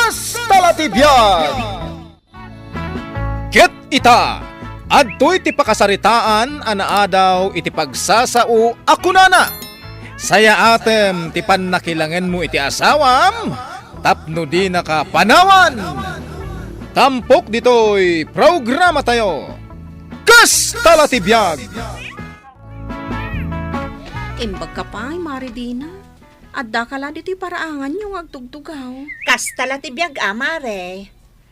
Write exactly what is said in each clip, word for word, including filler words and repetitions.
Kasta la ti biag! Ket ita, adtoy ti pakasaritaan a naadaw iti pagsasao a kunana, "Sayaatem ti pannakilangenmo iti asawam tapno dinaka panawan." Tampok ditoy programatayo, Kasta la ti biag! Imbagka pay, Mare Dina. Addaka la ditoy paraanganyo nga agtugtugaw. Kasta la ti biag a, Mare.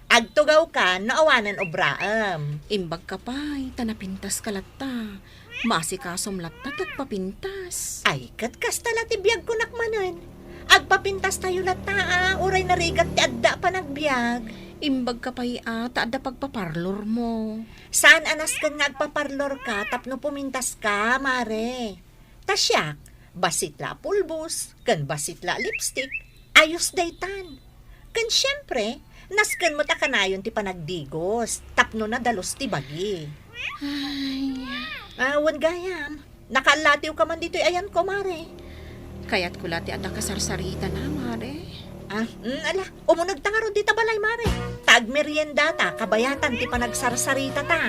Agtugawka no awanen obraem. Imbagka pay, ta napintaska latta. Maasikasom latta ti agpapintas. Ay, ket kasta la ti biag kunak manen. Agpapintastayo latta a, uray narigat ti adda a panagbiag. Imbagka pay a, ta adda pagpaparlormo. Saan a nasken nga agpaparlorka tapno pumintaska, Mare. Ta siak, bassit la a pulbos, ken bassit la a lipstick, ayos daytan. Ken siempre, nasken met a kanayon ti panagdigos, tapno nadalus ti bagi. Ay. Ah, wen gayam, nakaallatiwka man ditoy ayanko, Mare. Kayatko la ti adda kasarsaritana, Mare. Ah, mm, ala, umunegta ngarud dita balay, Mare. Ta agmeriendata, kabayatan ti panagsarsaritata.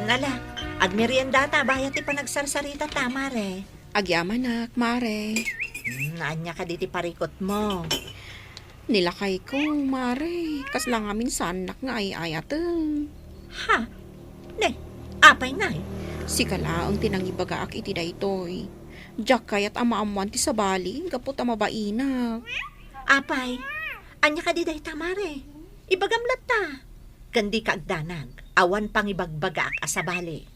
Nala, agmeriendata, bayat ti panagsarsaritata, Mare. Agyamanak, Mare. Hmm, ania kadi ti parikutmo? Ni lakayko, Mare, kasla ngamin saannak nga ay-ayaten. Ha? Ne, apay ngay? Sika laeng ti nangibagaak iti daytoy. Diak kayat a maammoan ti sabali gapu ta mabainak. Apay, ania kadi dayta, Mare? Ibagam latta. Ken dika agdanag, awan pangibagbagaak a sabali.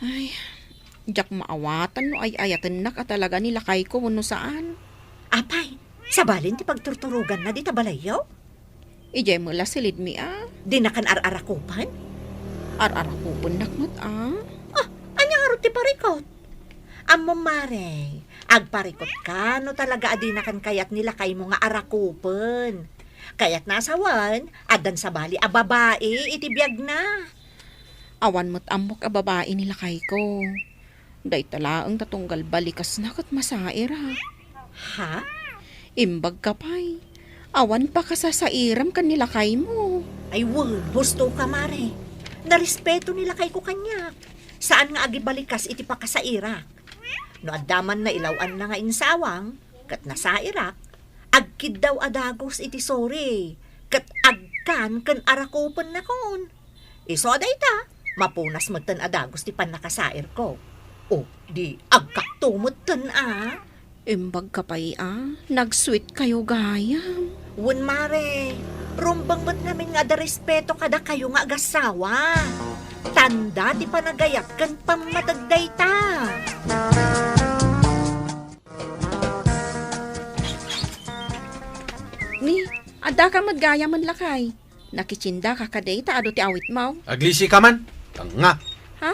Ay, diak maawatan no ay-ayatennak a talaga ni lakayko wenno saan. Apay, sabalin ti pagturturoganna dita balayyo? Idiay met la silidmi a. Dinakan ar-arakupen? Ar-arakupennak met a. Ah, ania ngarud ti parikut? Ammom, Mare, agparikutka no talaga a dinakan kayat ni lakaymo nga arakupen. Kayatna a sawen, addan sabali a babai iti biagna. Awan met ammok a babai ni lakayko. Dayta laeng ta tunggal balikasna ket masairak. Ha? Imbagka pay. Awan pakasasairam ken ni lakaymo. Ay wen, hustoka, Mare. Narespeto ni lakayko kaniak. Saan nga agibalikas iti pakasairak. No adda man nailaw-anna nga insawang, ket nasairak, agkiddaw a dagus iti suri, ket agkan ken arakupennakon. Isu a dayta, mapunas metten a dagus ti pannakasairko. O, di agkakto metten a. Imbagka pay a, nag-sweet kayo gayam. Wen, Mare, rumbeng met ngamin nga adda respeto kadakayo nga agassawa. Tanda ti panagayat ken pammateg dayta. Ni, addaka met gayam, lakay. Nakitiendaka kadi ta adu ti awitmo? Aglisika man. Tanga. Ha?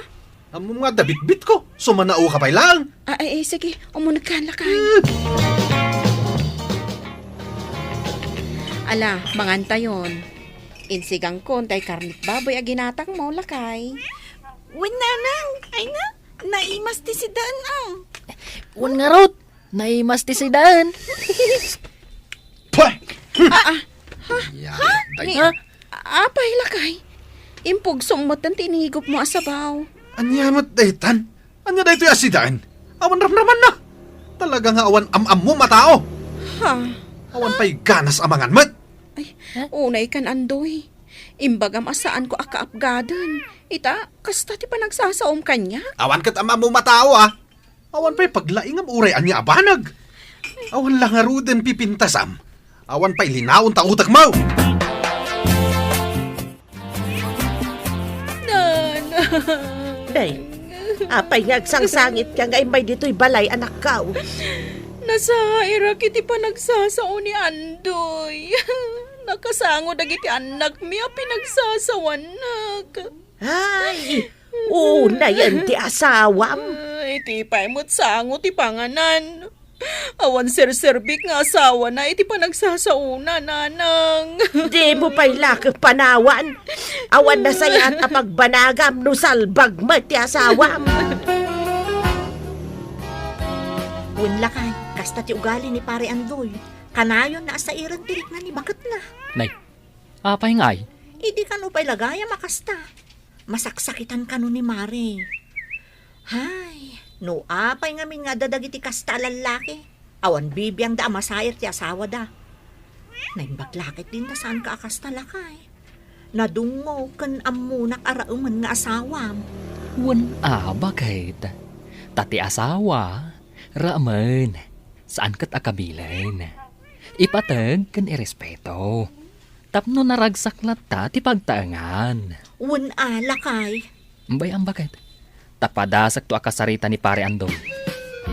Ammom nga adda bitbitko. Sumanaoka pay laeng. Ah, eh, eh, sige. Umunegka, lakay. Eh. Ala, mangantayon. Insigangkon tay karnet baboy a ginatangmo, lakay. Wen, nanang. Ay na, naimas ti sidaen, ah. Wen ngarud. Naimas ti sidaen. Pah! Ah, ah. Ha? Ya, ni, ha? Apay, lakay? Impugsom metten ti inigupmo a sabaw. Ania met daytan? Ania daytoy a sidaen? Awan ramramanna. Talaga nga awan am-ammom a tao. Ha? Awan pay ganas a mangan met. Ay, unay kan, Andoy. Imbagam a saanko a kaapgaden. Ita, kasta ti panagsasaom kaniak. Awan ket am-ammom a tao, ah. Awan pay paglaingam uray ania a banag. Awan la ngaruden pipintasam. Awan pay linaon ta utekmo. Nanang. Day, apay nga agsangsangitka nga immay ditoy balay, anakko? Nasairak iti panagsasao ni Andoy. Nakasango dagiti annakmi a pinagsasawanak. Ay, unayen ti asawam. Ah, iti pay met sango ti panganan. Awan serserbik nga asawana iti panagsasaona, nanang. Dimo pay la ket panawan. Awan nasayaat a pagbanagam no salbag met ti asawam. Wen lakay, Kasta ti ugali ni Pare Andoy. Kanayon na a sairen ti rikna ni baketna. Nay, apay ngay? Idi kano pay la gayam a kasta. Masaksakitan kano ni Mare. Hay, no apay ngamin nga adda dagiti kasta a lallaki, awan bibiangda a masair ti asawada. Naimbag la ket dinta saan ka a kasta, lakay. Nadungngog ken ammonak a raemen nga asawam. Wen a, baket. Ta ti asawa, raemen, saan ket a kabilen. Ipateg ken irespeto. Tapno naragsak latta ti pagtaengan. Wen a, lakay. Bay-am, baket. Ta padasakto a kasarita ni Pare Andoy.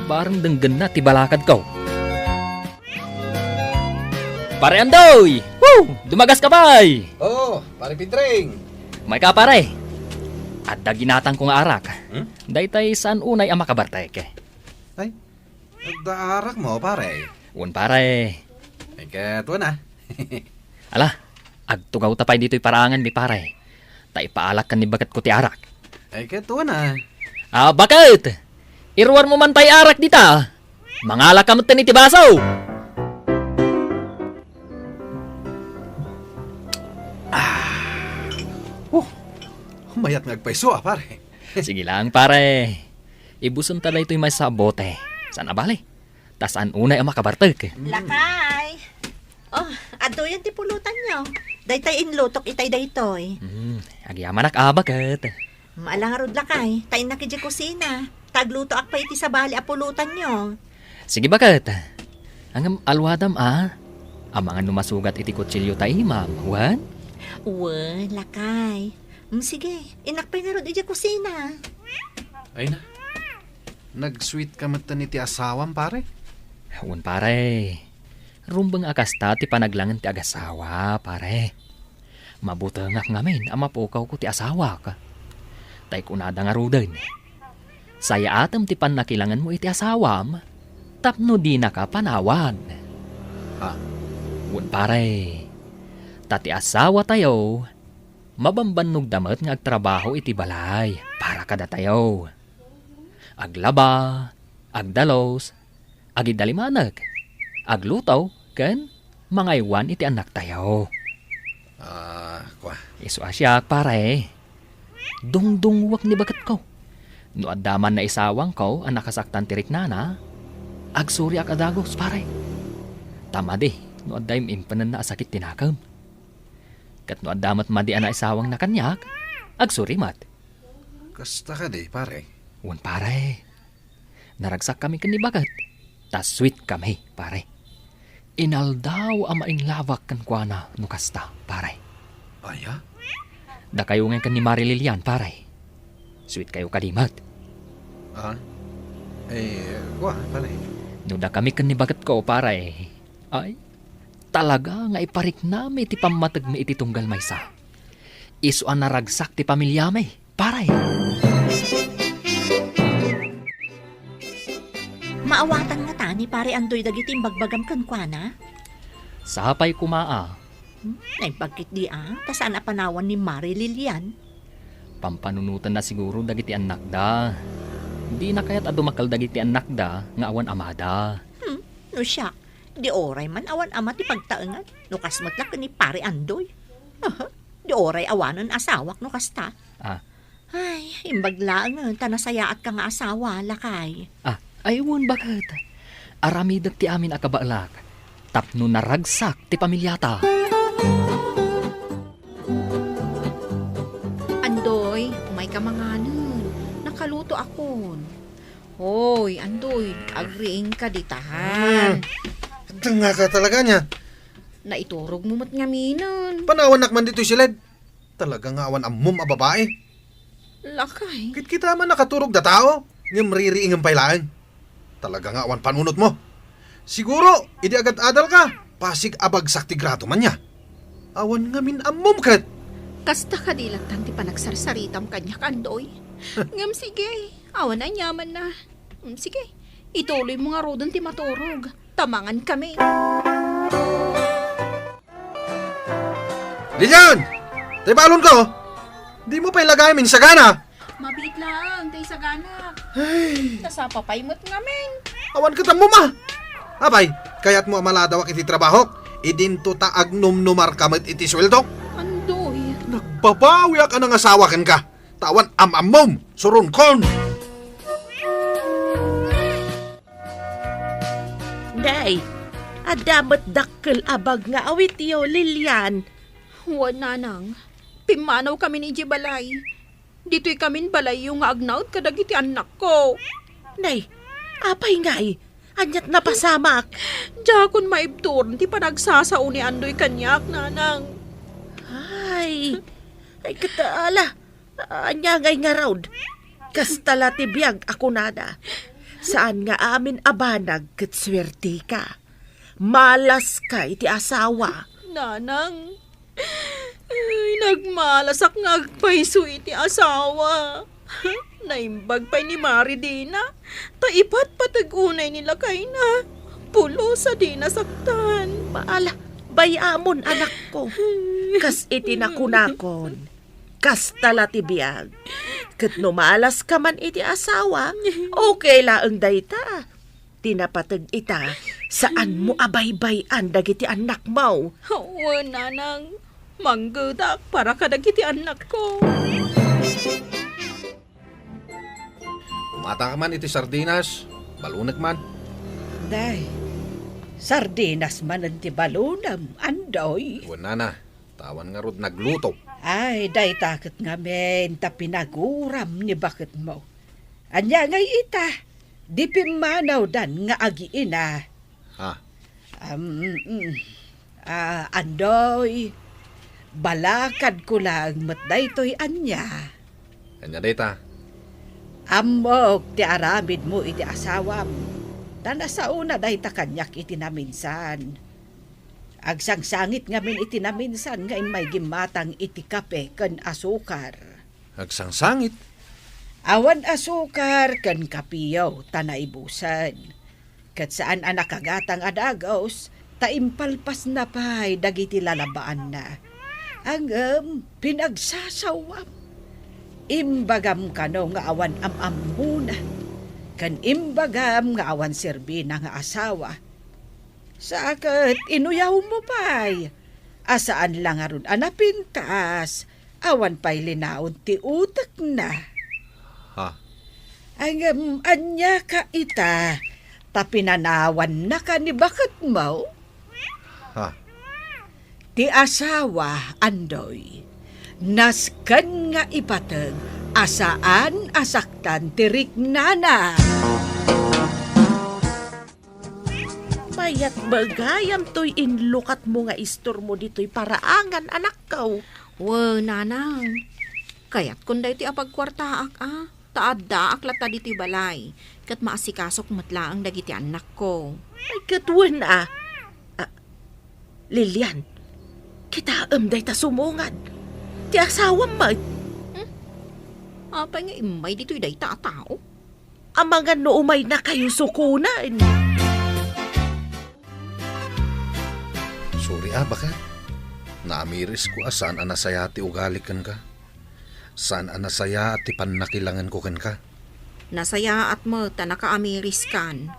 Bareng denggenna ti balakadko. Pare Andoy! Woo! Dumagas ka pay! Oh, Pare Pedring! May ka, pare. Adda ginatangko nga arak. Hmm? Daytay saan unay a makabartek. Ay, adda arakmo, pare? Wen, pare. Ay, ket wen a. Ala, agtugawta pay ditoy paraanganmi, pare. Ta ipaalak ken ni baketko ti arak. Ay, ket wen a. Ah, baket! Iruarmo man pay arak dita. Mangalaka metten iti baso. Ah. Oh, mayat nga agpayso a, pare. Sige lang, pare. Ibusenta daytoy maysa a bote. Saan a bale? Ta saan unay a makabartek. Lakay. Oh, adtoyen ti pulutanyo. Daytay inlutok itay daytoy. Hmm, agyamanak a, baket. Ala ngarud, lakay, ta innak idiay kusina. Ta aglutoak pay iti sabali a pulutanyo. Sige, baket. Ngem aluadam a. Amangan no masugat iti kutsilio ta imam, wen? Wen, lakay. Mm, sige, innak pay ngarud idiay kusina. Ay na. Nag-sweet ka metten iti asawam, pare? Wen, pare. Rumbeng a kasta ti panaglangen ti agasawa, pare. Mabutengak ngamin a mapukawko ti asawak. Tay kunada ngaruden, sayaatem ti pannakilangenmo iti asawam tapno dinaka panawan. Ha? Wen, pare. Ta ti asawatayo, mabambannogda met nga agtrabaho iti balay para kadatayo. Aglaba, agdalus, agidalimanek, agluto, ken mangaywan iti annaktayo. Ah, kua. Isu a siak, pare. Dungdungngoek ni baketko. No adda man naisawangko a nakasaktan ti riknana, agsuriak a dagus, pare. Ta madi, no adda im-impenenna a sakit ti nakem. Ket no adda met madi a naisawangna kaniak, agsuri met. Kasta kadi, pare? Wen, pare. Naragsakkami ken ni baket. Ta sweet kami, pare. Inaldaw a maing-love-ak kenkuana no kasta, pare. Aya? Dakayo ngay ken ni Mare Lilian, pare. Sweet kayo kadi met. Ah? Eh, kua, pare. No dakami ken ni baketko, pare. Ay, talaga nga ipariknami ti pammategmi iti tunggal maysa. Isu a naragsak ti pamiliami, pare. Maawatan ngata ni Pare Andoy dagiti imbagbagam kenkuana? Sapay koma a. Hmm, naimbag ketdi a, ta saan a panawan ni Mare Lilian. Pampanunotenna siguro dagiti annakda. Dina kayat a dumakkel dagiti annakda nga awan amada. Hmm, no siak, di uray man awan ama ti pagtaengan, no kas met la ken ni Pare Andoy. Aha, di uray awanen asawak no kasta. Ah. Ay, imbag laengen ta nasayaatka nga asawa, lakay. Ah, ay wen, baket. Aramidek ti amin a kabaelak tapno naragsak ti pamiliata. Andoy, umayka manganen. Nakalutoakon. Hoy, Andoy, agriingka ditahan. Hmm. Dengngaka talaga nia. Naiturogmo met ngaminen. Panawannak man ditoy siled. Talaga nga awan ammom a babae. Lakay. Kitkita man nakaturog da tao, ngem ririingem pay laeng. Talaga nga awan panunotmo. Siguro, idi agad-adal ka, pasig a bagsak ti grado man nia. Awan ngamin ammom ket. Kasta kadi lattan ti panagsarsaritam kaniak, Andoy. Ngem sige, awan aniamanna. Mm, sige, ituloymo ngaruden ti maturog. Ta mangan kami. Lilian! Tay balonko! Dimo pay lagayam insagana! Mabiit laeng, tay sagana. Ay. Nasapa pay met ngamin. Awan ket ammom a! Apay, kayatmo a maladawak iti trabahok? Idinto ta agnumnumarka met iti sueldok? Andoy. Nagbabawiak a nangasawa kenka. Ta awan am-ammom, suronkon. Nay, adda met dakkel a bag nga awityo, Lilian. Wen, nanang. Pimmanawkamin idiay balay. Ditoykamin balayyo nga agnaed kadagiti annakko. Nay, apay ngay? Aniat napasamak? Diakon maibturan ti panagsasao ni Andoy kaniak, nanang. Ay, ay, ket ala, ania ngay ngarud? Kasta la ti biag a kunada. Saan nga amin a banag ket suerteka. Malaska iti asawa. Nanang, ay, nagmalasak nga agpayso iti asawa. Naimbag pay ni Mari Dina, ta ipatpateg unay ni lakayna. Pulos a di nasaktan. Ala, bay-amon, anakko. Kas iti nakunakon, kasta la ti biag. Ket no malaska man iti asawa, okay laeng dayta. Ti napateg ita, saanmo a baybay-an dagiti annakmo. Wen, nanang, manggedak para kadagiti annakko. Umata ka man iti sardinas, balunek man. Day, sardinas manen ti balunem, Andoy? Wen, nana, ta awan ngarud nagluto. Ay, dayta ket ngamin ta pinaguram ni baketmo. Ania ngay ita? Di pimmanawdan nga agiina. Ha? Am, mm. Ah, Andoy, balakadko laeng met daytoy ania? Ania dayta? Ammok ti aramidmo iti asawam. Ta nasaona dayta kaniak iti naminsan. Agsangsangit ngamin iti naminsan nga immay gimmatang iti kape ken asukar. Agsangsangit? Awan asukar ken kapeyo ta naibusen. Ket saan a nakagatang a dagus ta impalpasna pay dagiti lalabaanna. Ngem pinagsasawam. Imbagam kano nga awan am-ammona, ken imbagam nga awan serbina nga asawa. Sa ket inuyawmo pay a saan la ngarud a napintas, awan pay linaon ti utekna. Ha? Ngem ania ka ita, ta pinanawannaka ni baketmo? Ha? Ti asawa, Andoy, nasken nga ipateg a saan a saktan ti riknana. Mayat bagayam toy inlukatmo nga istormo ditoy paraangan, anakko. Wen, nanang. Kayatkon daytoy a pagkuartaak, a. Ta addaak latta ditoy balay, ket maasikasok met laeng dagiti annakko. Ay, ket wen, a. A, Lilian, kitaem dayta sumungad. Ti asawam met. Hmm? Apay nga immay ditoy dayta a tao? Amangan no umaynakayo sukonen. Sorry a, baket. Naamirisko a saan a nasayaat ti ugali kenka. Saan a nasayaat ti pannakilangenko kenka. Nasayaat met ta nakaamiriskan.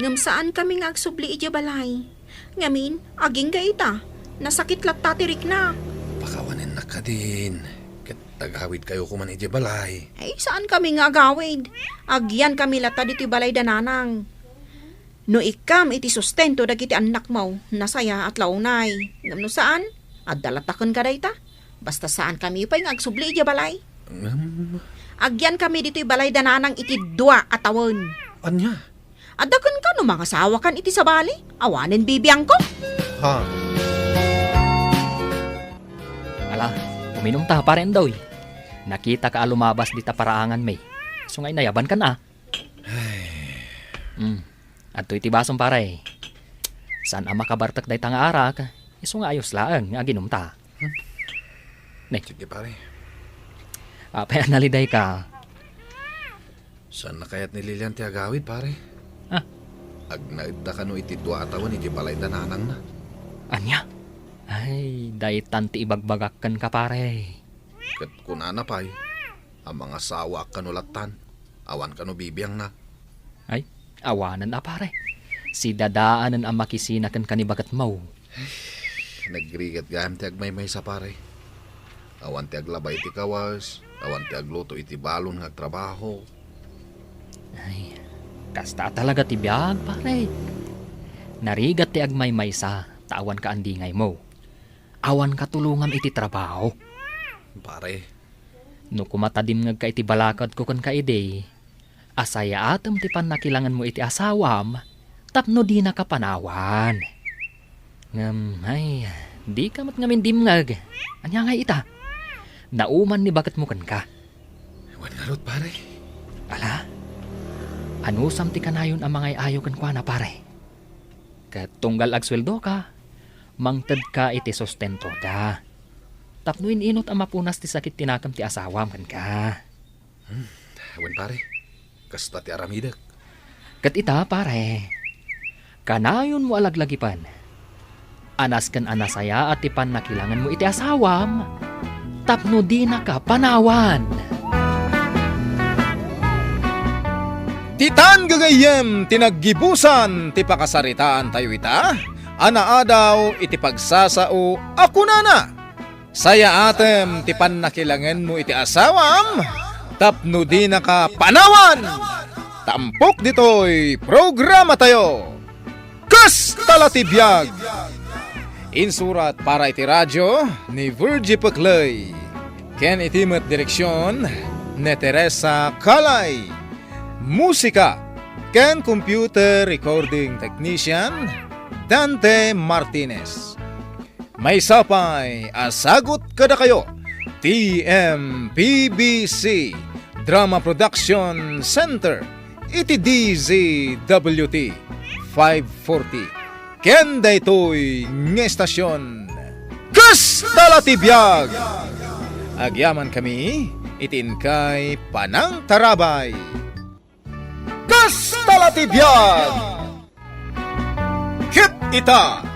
Ngem saankami nga agsubli idiay balay. Ngamin, agingga ita, nasakit latta ti rikna. Pakawanennak kadin, ket agawidkayo koman idiay balay. Ay, saankami nga agawid. Agyankami latta ditoy balay da nanang. No ikkam iti sustento dagiti annakmo, nasayaat la unay. Ngem no saan, adda latta kenka dayta. Basta saankami pay nga agsubli idiay balay. Ngem? Agyankami ditoy balay da nanang iti dua a tawen. Ania? Adda kenka no mangasawakan iti sabali, awanen bibiangko. Ha? Ala, uminum ta, Pare Andoy. Nakitaka a lumabas dita paraanganmi. Isu nga inayabankan a. Ay. Mm. Adtoy ti basom, pare. Saan a makabartek dayta nga arak, isu nga ayos laeng nga aginumta. Hmm. Ne. Sige, pare. Apay a nalidayka? Saan a kayat ni Lilian ti agawid, pare? Ah. Agnaedda kano iti dua a tawen iti balay da nanangna. Ania? Ay, daytan ti ibagbagak kenka, pare. Ket kunana pay, a mangasawaak kano lattan, awan kano bibiangna. Ay, awanen a, pare. Sidadaanen a makisina kenka ni baketmo. Nagrigat gayam ti agmaymaysa, pare. Awan ti aglaba iti kawas, awan ti agluto iti balon nga agtrabaho. Ay, kasta a talaga ti biag, pare. Narigat ti agmaymaysa, ta awan kaandingaymo. Awan katulongam iti trabaho. Pare. No kumatadimngegka iti balakadko kenka idi, asayaatem ti pannakilangenmo iti asawam tapno dinaka panawan. Ngem, ay, dika met ngamin dimngeg. Ania ngay ita? Nauman ni baketmo kenka. Wen ngarud, pare. Ala, anusam ti kanayon a mangay-ayo kenkuana, pare? Ket tunggal agsueldoka, mangtedka iti sustentoda. Tapno in-inot a mapunas ti sakit ti nakem ti asawam kenka. Hmm, wen, pare. Kasta ti aramidek. Ket ita, pare, kanayonmo a laglagipen a nasken a nasayaat ti pannakilangenmo iti asawam tapno dinaka panawan. Ditan gagayyem ti naggibusan ti pakasaritaantayo ita a naadaw iti pagsasao a kunana, "Sayaatem ti pannakilangenmo iti asawam tapno dinaka panawan." Tampok ditoy programatayo, Kasta la ti biag. Insurat para iti radio ni Virgie Peclay, ken iti met direksion ni Teresa Calay. Musika ken computer recording technician, Dante Martinez. Maysa pay a sagut kadakayo ti M P B C Drama Production Center iti D Z W T five forty. Ken daytoy nga estasion, Kasta la ti biag! Agyamankami iti inkay panangtarabay. Kasta la ti biag! Ket ita,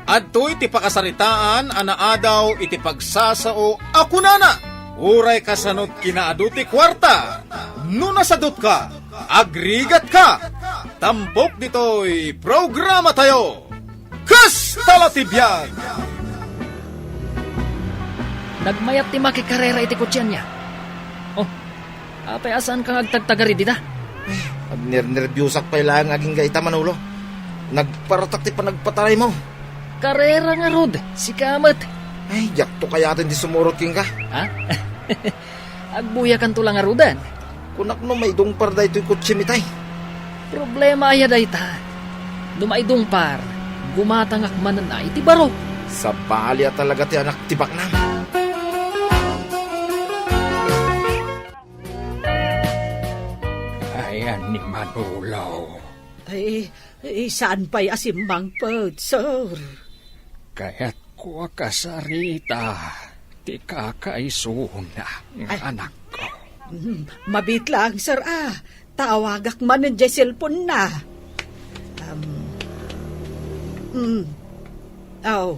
adtoy ti pakasaritaan a naadaw iti pagsasao a kunana, uray kasano ti kinaadu ti kuarta, no nasadutka, agrigatka, tampok ditoy programatayo. Kasta la ti biag! Nagmayat ti makikarera iti kotsienna. Oh, apay a saanka nga agtagtagari dita? Ay, agnernerbiosak pay laeng agingga ita, Manolo. Nagparatak ti panagpataraymo. Karera ngarud, sika met. Ay, diakto kayaten ti sumurot kenka. Ha? Agbuyakanto la ngaruden. Kunak no maidungpar daytoy kotsiem itay. Problema aya dayta? No maidungpar, gumatangak manen a iti baro. Sabali a talaga ti anak ti baknang. Ayan ni Manolo. Ay, Eh, saan pay a simmangpet, sir? Kayatko a kasarita ti kakaisuna nga Ay. anakko. Mm, mabiit laeng, sir, a. Tawagak manen diay cellphone-na. Um, mm. Aw,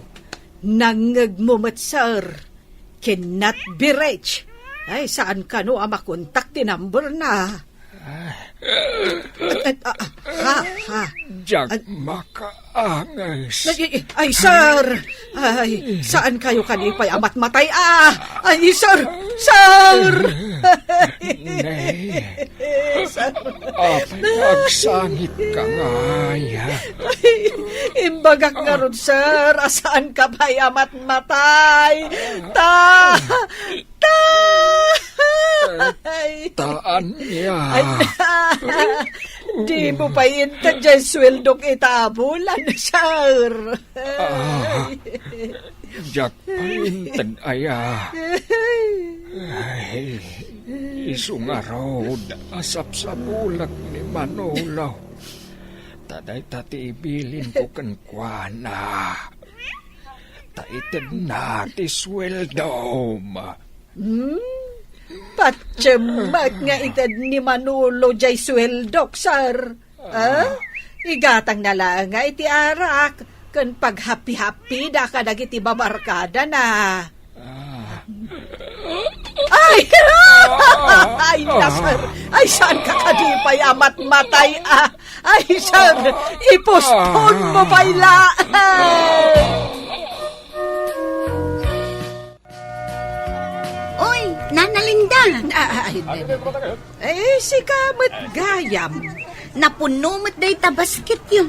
nangngegmo met, sir. Cannot be reached. Ay, saan kano a makontak ti number-na? Ah. At, at, ah, ha, ha. Diak At, makaanges. Ay, ay, ay, sir! Ay, saan kayo kalipay a matmatay, ah? Ay, sir! Sir! Nay, Sir. Apay, agsangit ka ngay. Ay, imbagak ngarud, sir, a saan ka pay a matmatay. Ta, ta, ay. Taan niya. Ay, di mo pay inted diay sueldok ita a bulan, sir. Ah, diak pay inted aya. Ay, isu ngarud a sapsapulek ni Manolo. Ta dayta ti ibilinko kenkuana. Ta itedna ti sueldom. Hmm? Patiem met nga ited ni Manolo diay sueldok, sir. Ah? Igatangna laeng nga iti arak ken paghapi-hapida kadagiti babarkadana. Ah. Ay! Ay, na, sir. Ay, saan ka kadi pay a matmatay, ah? Ay, sir, ipostpone mo pay la. Oy, Nana Linda. Ay, ay, ay. Eh, sika met gayam. Napunno met dayta basketyo.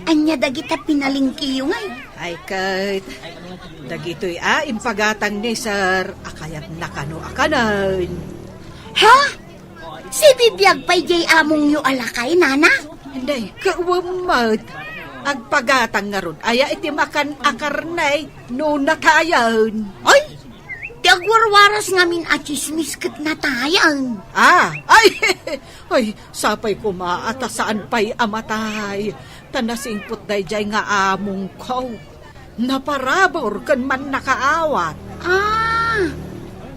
Ania dagita pinalengkeyo ngay? Ay, ket dagitoy a impagatang ni sir a kayatna kano a kanen. Ha? Sibibiag pay diay amongyo a lakay, nana? Nay, kawan met. Agpagatang ngarud aya iti makan a karne no natayen. Ay, ti agwarwaras ngamin a tsismis ket natayen. Ah, ay, ay, sapay koma a ta saan pay a matay. Ta nasingpet daydiay nga amongko. Naparabur ken mannakaawat. Ah,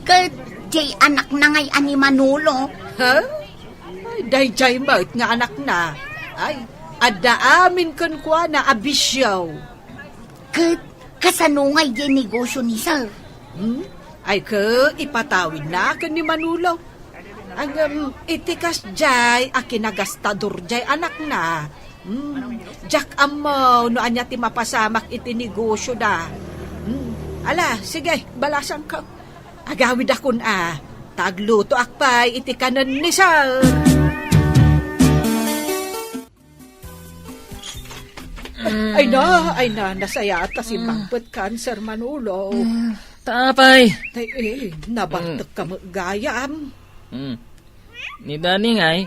ket diay anakna ngay a ni Manolo? Ha? Ay, daydiay met nga anakna. Ay, adda amin kenkuana a bisio. Ket kasano ngay diay negosio ni sir? Hmm? Ay, ket ipatawidna ken ni Manolo. Ngem, iti kasdiay a kinagastador diay anakna, hmm, diak ammo no ania ti mapasamak iti negosio da. Hmm, ala, sige, balasangko. Agawidakon a, ta aglutoak pay iti kanen ni sir. Ay na, ay na, nasayaat ta simmangpet kan, Sir Manolo. Mm, ta apay. Ay, eh, nabartek ka met gayam. Mm. Ni Dani ngay,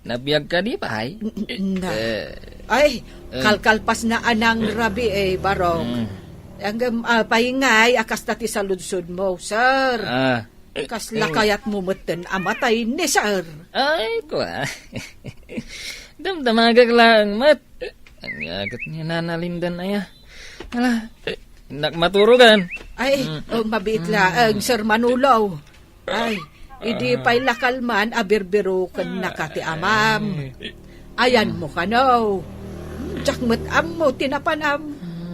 nabiag kadi pay? N-, na. Eh. Ay, eh, kalkalpas na anang rabii, eh, Barok. Mm. Ngem, ah, apay ngay, a kasta ti saludsodmo, sir. Ah. Kasla kayatmo metten a matay ni sir. Ay, kua. Damdamagak laeng met. Ania ket ni Nana Linda aya? Ala, innak maturogan. Ay, mm, oh, mabiit laeng, Sir Manolo. Ay, idi pay la kalman a birbirokennaka ti amam. Ayanmo kano. Diak met ammo ti napanam.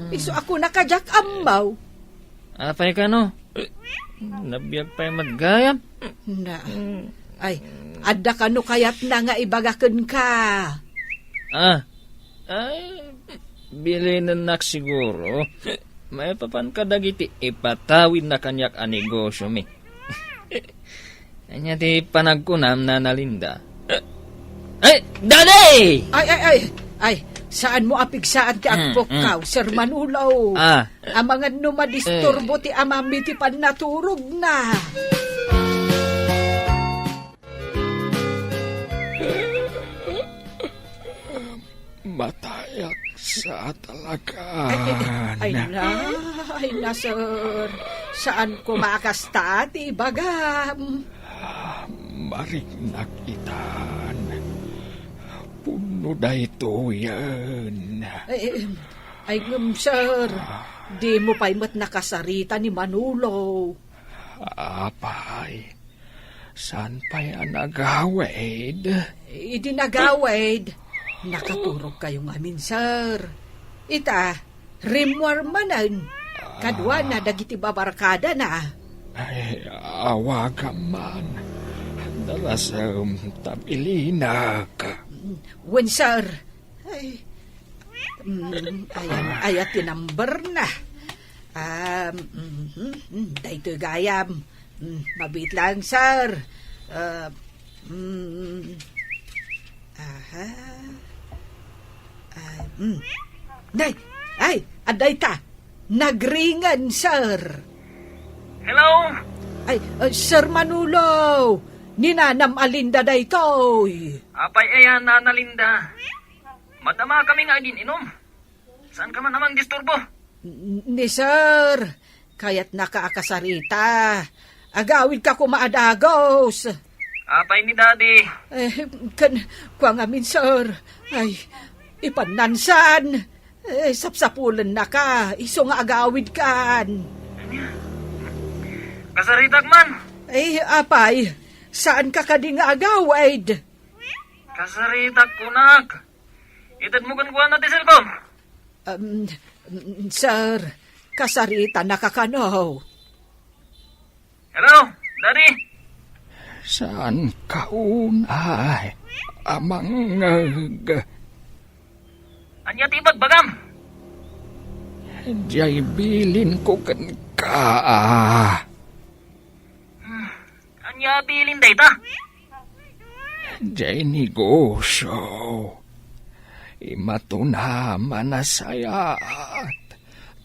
Isu a kunaka diak ammo. Apay kano? Nabiag pay met gayam. Na. Ay, adda kano kayatna nga ibaga kenka? Ah, ay, bilinennak siguro. Maipapan kadagiti ipatawidna kaniak a negosiomi. Ania ti panagkunam, Nana Linda? Ay, Daddy! Ay, ay, ay, ay, saanmo a pigsaan ti agpukkaw, Sir Manolo. Ah. Amangan no madisturbo ti amami ti pannaturogna. Matayak sa talaga. Ay, ay, ay, ay na, ay na, sir. Saan ko makasta ti ibagam? Mariknak itan. Puno daytoyen. Ay, ay, ay, ngem, sir, di mo pay met nakasarita ni Manolo. Apay, saan pay a nagawid? Idi nagawid, nakaturog kayo ngamin, sir. Ita, rimmuar manen. Kaduana dagiti babarkadana. Ay, awagam man. Dalasem ta bilinak. Wen, sir. Ay. Mm, ayan, aya ti number na. Um, mhm, mm, daytoy gayam. Mm, mabiit lang, sir. Uh, mm, aha. Ay, mm. Nay, ay, adda ita. Nagringan, sir. Hello? Ay, uh, Sir Manolo, ni Nanam a Linda daytoy. Apay aya, Nana Linda? Madama kami nga agin-inom. Saan ka man amang disturbo? N-, ni sir, kayatnaka a kasarita. Agawidka koma a dagus. Apay ni Daddy? Eh, ken, kua ngamin, sir. Ay, ipannansan. Eh, sapsapulennaka, isu nga agawidkan. Kasaritak man. Eh, apay, saanka kadi nga agawid? Kasaritak, kunak. Itedmo kenkuana ti cellphone. Um, sir, kasaritanaka kano? Hello, Daddy? Saan ka unay a mangngeg? Ania ti ibagbagam? Diay bilinko kenka. Hmm, ania bilin dayta? Diay negosio. Imatuna a manasayaat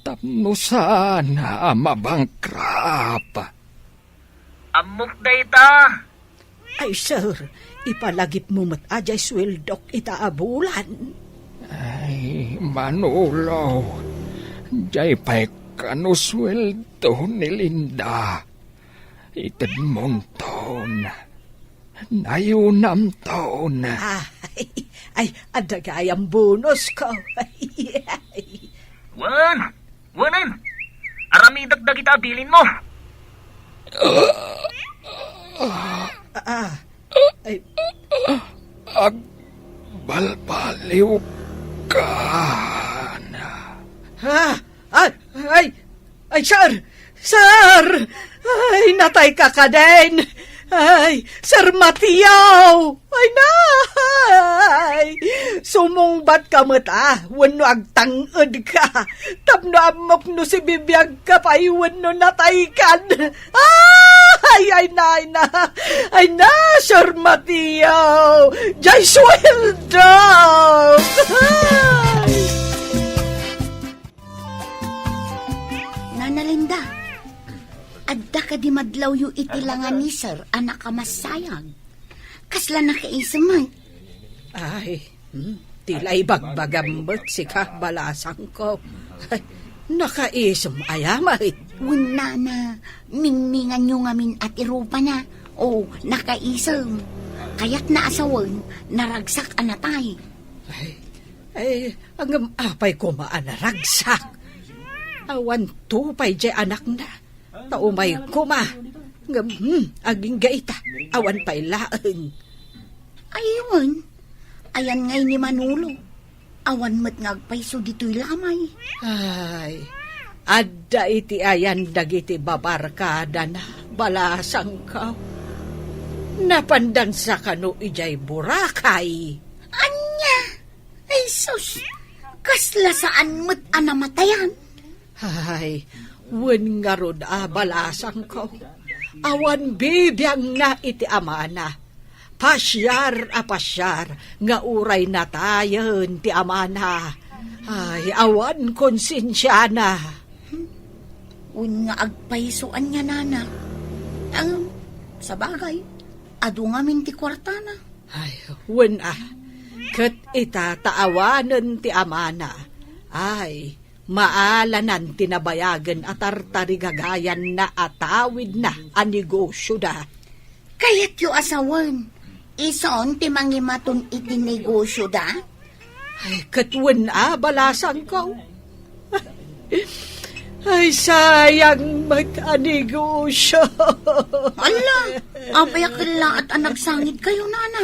tapno saan a mabangkrap. Ammok dayta. Ay, sir, ipalagipmo met a diay sueldok ita a bulan. Ay, Manolo, diay pay kano sueldo ni Linda. Itedmonton. Nayunamton. Ay, ay, adda gayam bonus ko. Wen, wenen. Aramidek dagita bilinmo. Ah, ay. Agbalbaliw ka na. Ah, ay, ay, ay, sir! Sir! Ay, natay ka kadin! Ay, Sir Mateo! Ay, nay! Sumungbat ka met, ah, wenno agtang-ed ka. Tapno ammok no sibibiag ka pay wenno natay kan. Ah! Ay, ay, na, ay, na. Ay, na, Sir Mateo. Jay sweldo! Nana Linda, adda kadi madlawyo iti langa ni Sir a nakamasayag? Kasla nakaisem met? Ay, hmm, ti la ibagbagam met sika, balasangko. Ay, nakaisem aya met? Wen, nana, mingminganyo ngamin a ti rupana. O, nakaisem. Kayatna a sawen, naragsak a natay. Ay, ay, ngem apay koma a naragsak? Awan to pay diay anakna. Ta umay koma. Ngem, hmm, agingga ita, awan pay laeng. Ay, wen. Ayan ngay ni Manolo. Awan met nga agpayso ditoy lamay. Ay, adda iti ayan dagiti babarkadana, balasangko. Napandansa kano idiay Boracay? Ania? Ay, sus! Kasla saan met a namatayan? Ay, wen ngarud a balasangko. Awan bibiangna iti amana. Pasiar a pasiar nga uray natayen ti amana. Ay, awan konsensiana. Wen nga agpayso ania, nana. Ngem, sabagay, adu ngamin ti kuartana. Ay, wen a. Ket ita ta awanen ti amana. Ay, maalanan ti nabayagen a tartarigagayanna a tawidna a negosioda. Kayatyo a sawen, isun ti mangimaton iti negosioda? Ay, ket wen a, balasangko. Ay, sayang met a negosio. Ala, apay a kellaat a nagsangit kayo, nana?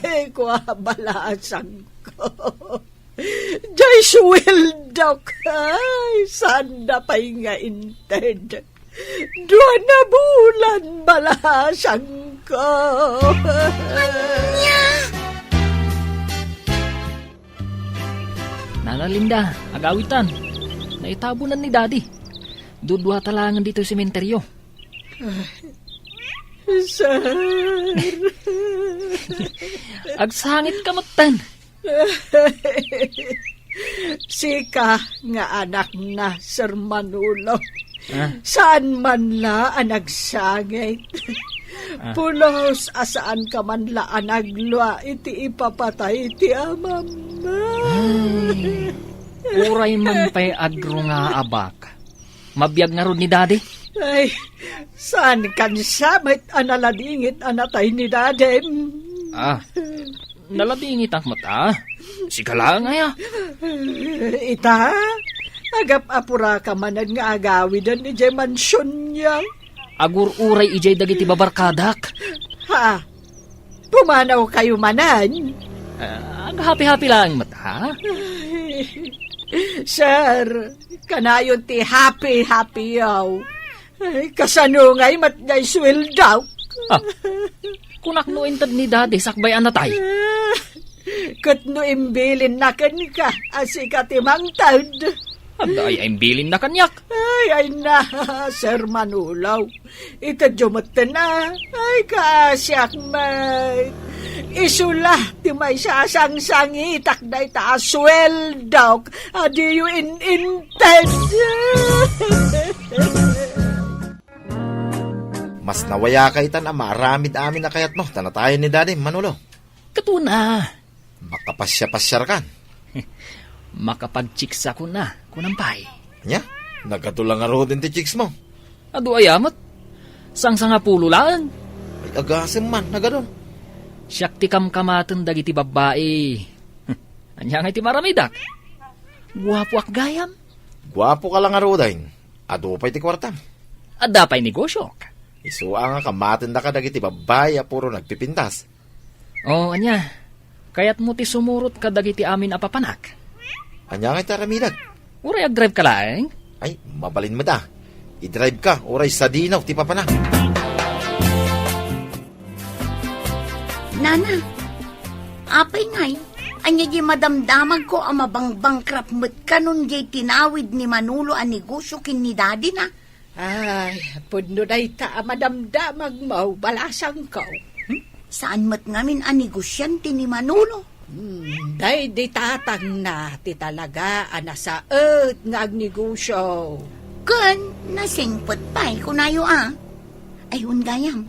Ay, kua, balasangko. Jay sueldok, ay, saan da pay nga inted. Dua na bulan, balasangko. Ania? Nana Linda, agawitan. Naitabonan ni Daddy. Dudua ta laengen ditoy sementeryo. Sir. Agsangit ka metten. Sika nga anakna, Sir Manolo. Ah. Saan man la a nagsangit. Ah. Pulos a saan ka man la a naglua iti ipapatay ti amam. Ay, uray man pay agrungaabak. Mabiag ngarud ni Daddy? Ay, saan kan sa met a naladingit a natay ni Daddy? Ah, naladingit ak met a. Sika laeng aya? Ita, agap-apura ka manen nga agawiden idiay mansionyo. Agur-uray idiay dagiti babarkadak. Ha? Pumanaw kayo manen? Ah, aghapi-hapi laeng met, ha? Ay, sir, kanayon ti happy-happy yaw. Ay, kasano ngay met nga isweldok? Ah, kunak no inted ni Daddy sakbay a natay. Ket no imbilinna kenka a sika ti mangted. Adda aya imbilinna kaniak? Ay, ay na, Sir Manolo. Itedyo metten a. Ay, kaasiak met. Isu la ti maisasangsangitak dayta a sueldok a diyo in-inted. Mas nawayaka itan a maaramid amin a kayatmo ta natayen ni Daddy, Manolo. Ket una, makapasiapasiarkan. Makapagchiksa kuna, kunam pay. Ania? Nagadu la ngaruden ti chiksmo? Adu aya met? Sangsangapulo laeng. Ay, agasem man, nagadu. Siak ti kamkamaten dagiti babbai. Ania ngay ti maramidak? Guapoak gayam? Guapoka la ngaruden. Adu pay ti kuartam. Adda pay negosiok. Isu a nga kamatendaka dagiti babbai a puro nagpipintas. O, ania? Kayatmo ti sumurot kadagiti amin a papanak? Ania ngay ti aramidek? Uray agdrive ka laeng? Ay, mabalin met a. Idrive ka, uray sadino ti papanak. Nana, apay ngay? Ania di madamdamagko a mabangbangkrap met kanon diay tinawid ni Manolo a negosio ken ni Daddy na? Ay, pudno dayta a madamdamagmo, balasangko. Hmm? Saan met ngamin a negosiante ni Manolo? Hmm, daydi tatangna ti talaga a nasaet nga agnegosio. Ken nasingpet pay, kunayo a. Ay, wen gayam.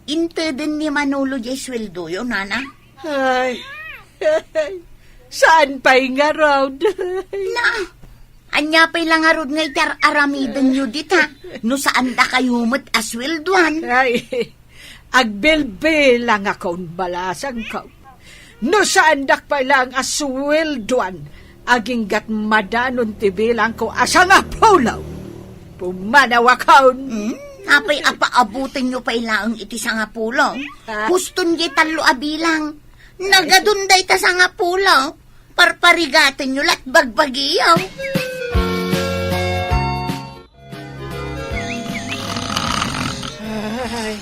Inteden ni Manolo diay sueldoyo, nana? Ay, saan pay ngarud? Na, ania pay la ngarud nga iti ar-aramidenyo dita? No saan dakayo met a sueldoan? Ay, agbilbilangakon, balasangko. No saandak pay laeng a sueldoan, aginggat madanon ti bilangko a sangapulo. Pumanawakon. Hmm? Apay a paabutenyo pay laeng iti sangapulo? Ah. Huston diay tallo a bilang. Nagadun dayta sangapulo. Parparigatenyo la't bagbagiyo. Ay,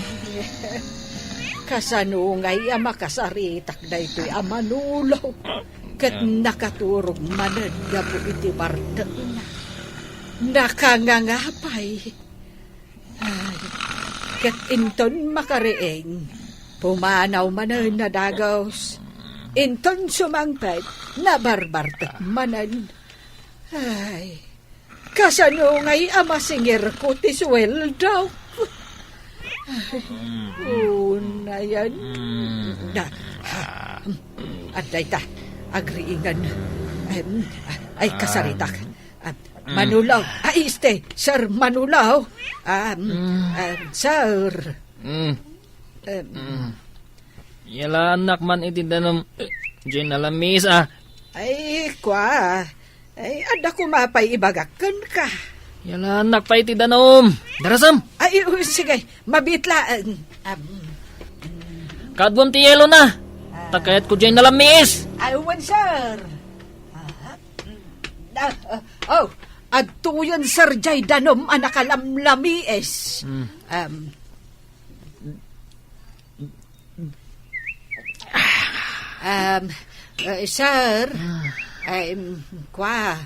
kasano ngay a makasaritak daytoy a Manolo? Ket nakaturog manen gapu iti bartekna. Nakanganga pay. Ay, ket inton makariing, pumanaw manen a dagus. Inton sumangpet, nabarbartek manen. Ay, kasano ngay a masingirko ti sueldok? Ay, unayen. Da, adda ita, agriingan. Em, ay, kasaritak. Ah, Manolo. Ay, este, Sir Manolo. Ah, em, Sir. Mm. Em, Mm. Yalannak man iti danum, eh, Jane Alamis, ah. Ay, kwa. Ay, adda koma pay ibagak kenka. Yalannak pay iti danum. Darasam. Ay, u-, sige. Mabiit laeng. Am. Kaduam ti yelo na. Ah. Ta kayatko Jane Alamis. Ay, wen, sir. Ah, ah, oh, adtoyen, sir, jay danum a nakalamlamiis. Mm. Am. Um, eh, sir, Ah. I'm, kwa,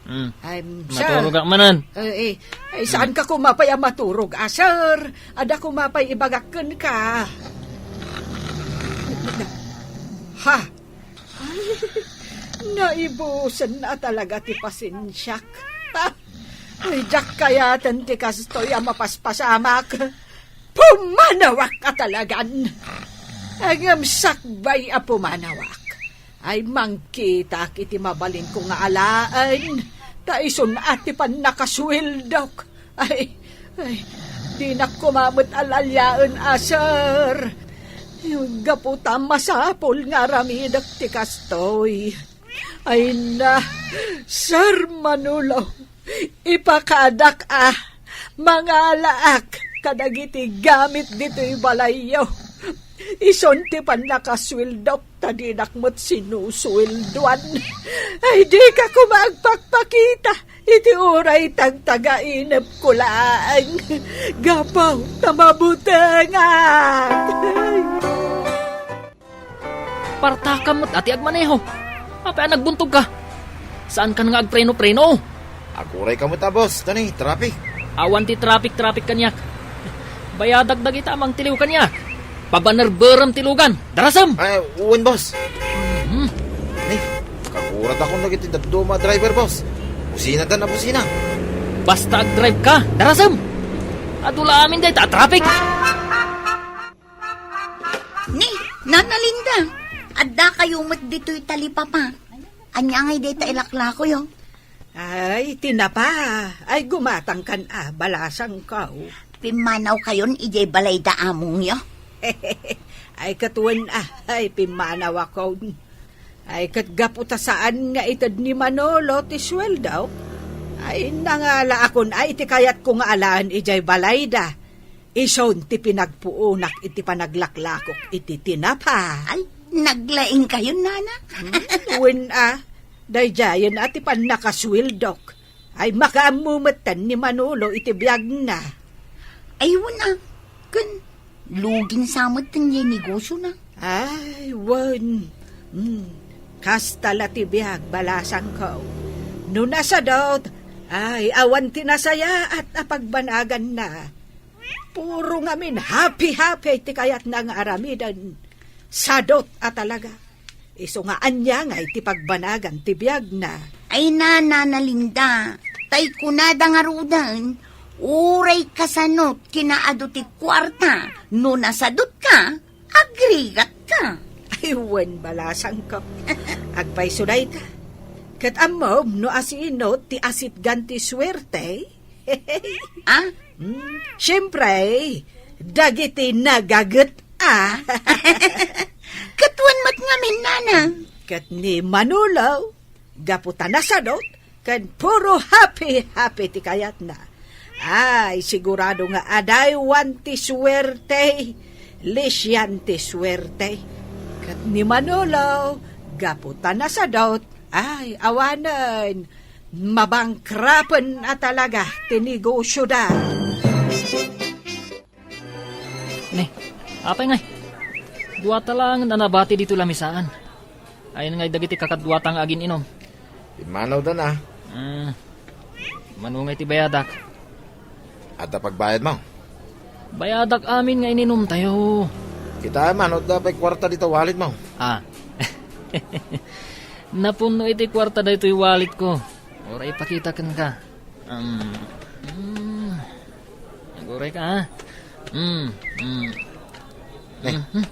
Mm. I'm, sir. Maturog ak manen. Eh, eh, eh, saan Mm. ka koma pay a maturog, ah, sir? Adda koma pay ibagak kenka. Ha? Ay, naibusen a talaga ti pasensiak. Ay, diak kayaten ti kastoy a mapaspasamak. Pumanawak a talagan. Ngem sakbay a pumanawak, ay mangkitak iti mabalinko nga alaen, ta isun a ti pannakasueldok. Ay, ay, dinak koma met alaliaen a, sir. Gapu ta masapul nga aramidek ti kastoy. Ay na, Sir Manolo, ipakaadak a mangalaak kadagiti gamit ditoy balayyo. Isun ti pannakasueldok ta dinak met sinusueldoan. Ay, dika koma agpakpakita iti uray tagtagainepko laeng. Gapu ta mabutengak. Partakam met a ti agmaneho. Apay a nagbuntogka? Saankan nga agpreno-preno? Aguray ka met a, boss. Tani, traffic. Awan ti traffic-traffic kaniak. Bayadak dagita a mangtiliw kaniak. Pabanerberem ti lugan. Darasem! Ay, wen, boss. Mhm. Ni, kagurat akon dagiti dadduma a driver, boss. Businada na busina. Basta agdrive ka, darasem! Adu la amin dayta a traffic! Ni, Nana Linda, adda kayo met ditoy talipapa. Ania ngay dayta ilaklakoyo? Ay, tinapa. Ay, gumatangkan a, balasangko. Pimmanaw kayon idiay balay da amongyo? Ay, ket wen a, ay, pimmanawakon. Ay, ket gapu ta saan nga ited ni Manolo ti sueldo, ay, nangalaakon a iti kayatko nga alaen idiay balayda. Isun ti pinagpuonak iti panaglaklakok iti tinapa. Ay, naglaing kayon, Nana? Hmm, wen a, daydiayen a ti pannakasueldok. Ay, makaammo metten ni Manolo iti biagna. Ay, wen a, ken lugin sa metten diay negosiona. Ay, wen. Hmm, kasta la ti biag, balasangko. No nasadot, ay, awan ti nasayaat a pagbanaganna. Puro ngamin happy-happy ti kayatna nga aramiden. Sadot a talaga. Isu nga ania ngay ti pagbanagan ti biagna. Ay, Nana Linda, tay kunada ngaruden, uray kasanot kinaadu ti kuarta, no nasadotka, agrigatka. Ay, wen, balasangko. Agpayso dayta. Ket ammom no asino ti asitgan ti suerte? Ah? Hmm, siempre, dagiti nagaget a. Ket wen met ngamin, Nana. Ket ni Manolo, gapu ta nasadot, ken puro happy-happy ti kayatna. Ay, sigurado nga adaywan ti suerte, lisian ti suerte. Ket ni Manolo, gapu ta nasadot, ay, awanen, mabangkrapen a talaga ti negosioda. Ne, apay ngay? Duata laengen a nabati ditoy lamisaan. Ayan ngay dagiti kakaduata nga agin-inom. Immanawdan a. Ah, mano ngay ti bayadak? Adda pagbayadmo? Bayadak amin nga ininumtayo. Kitaem no adda pay kuarta dita walletmo. Ah. Napunno iti kuarta daytoy walletko. Uray ipakita kenka. Um, mm. Aguray ka, ha? Mm, mm. Ne. Mhm.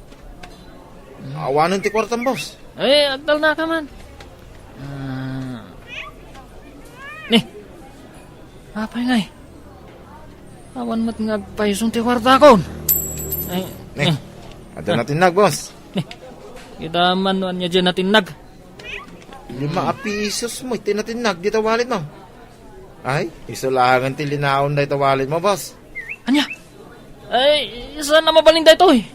Awanen ti kuartam, boss. Eh, agtalnaka man. Ah. Ne. Apay ngay? Awan met nga agpayson ti kuartakon. Ay, ne. Eh. Adda natinnag, boss. Ne. Kita man no ania diay natinnag. Lima a pisos mo, iti natinnag, dita walletmo. Ay, isu laengen ti linaon dayta walletmo, boss. Ania? Ay, saan a mabalin daytoy?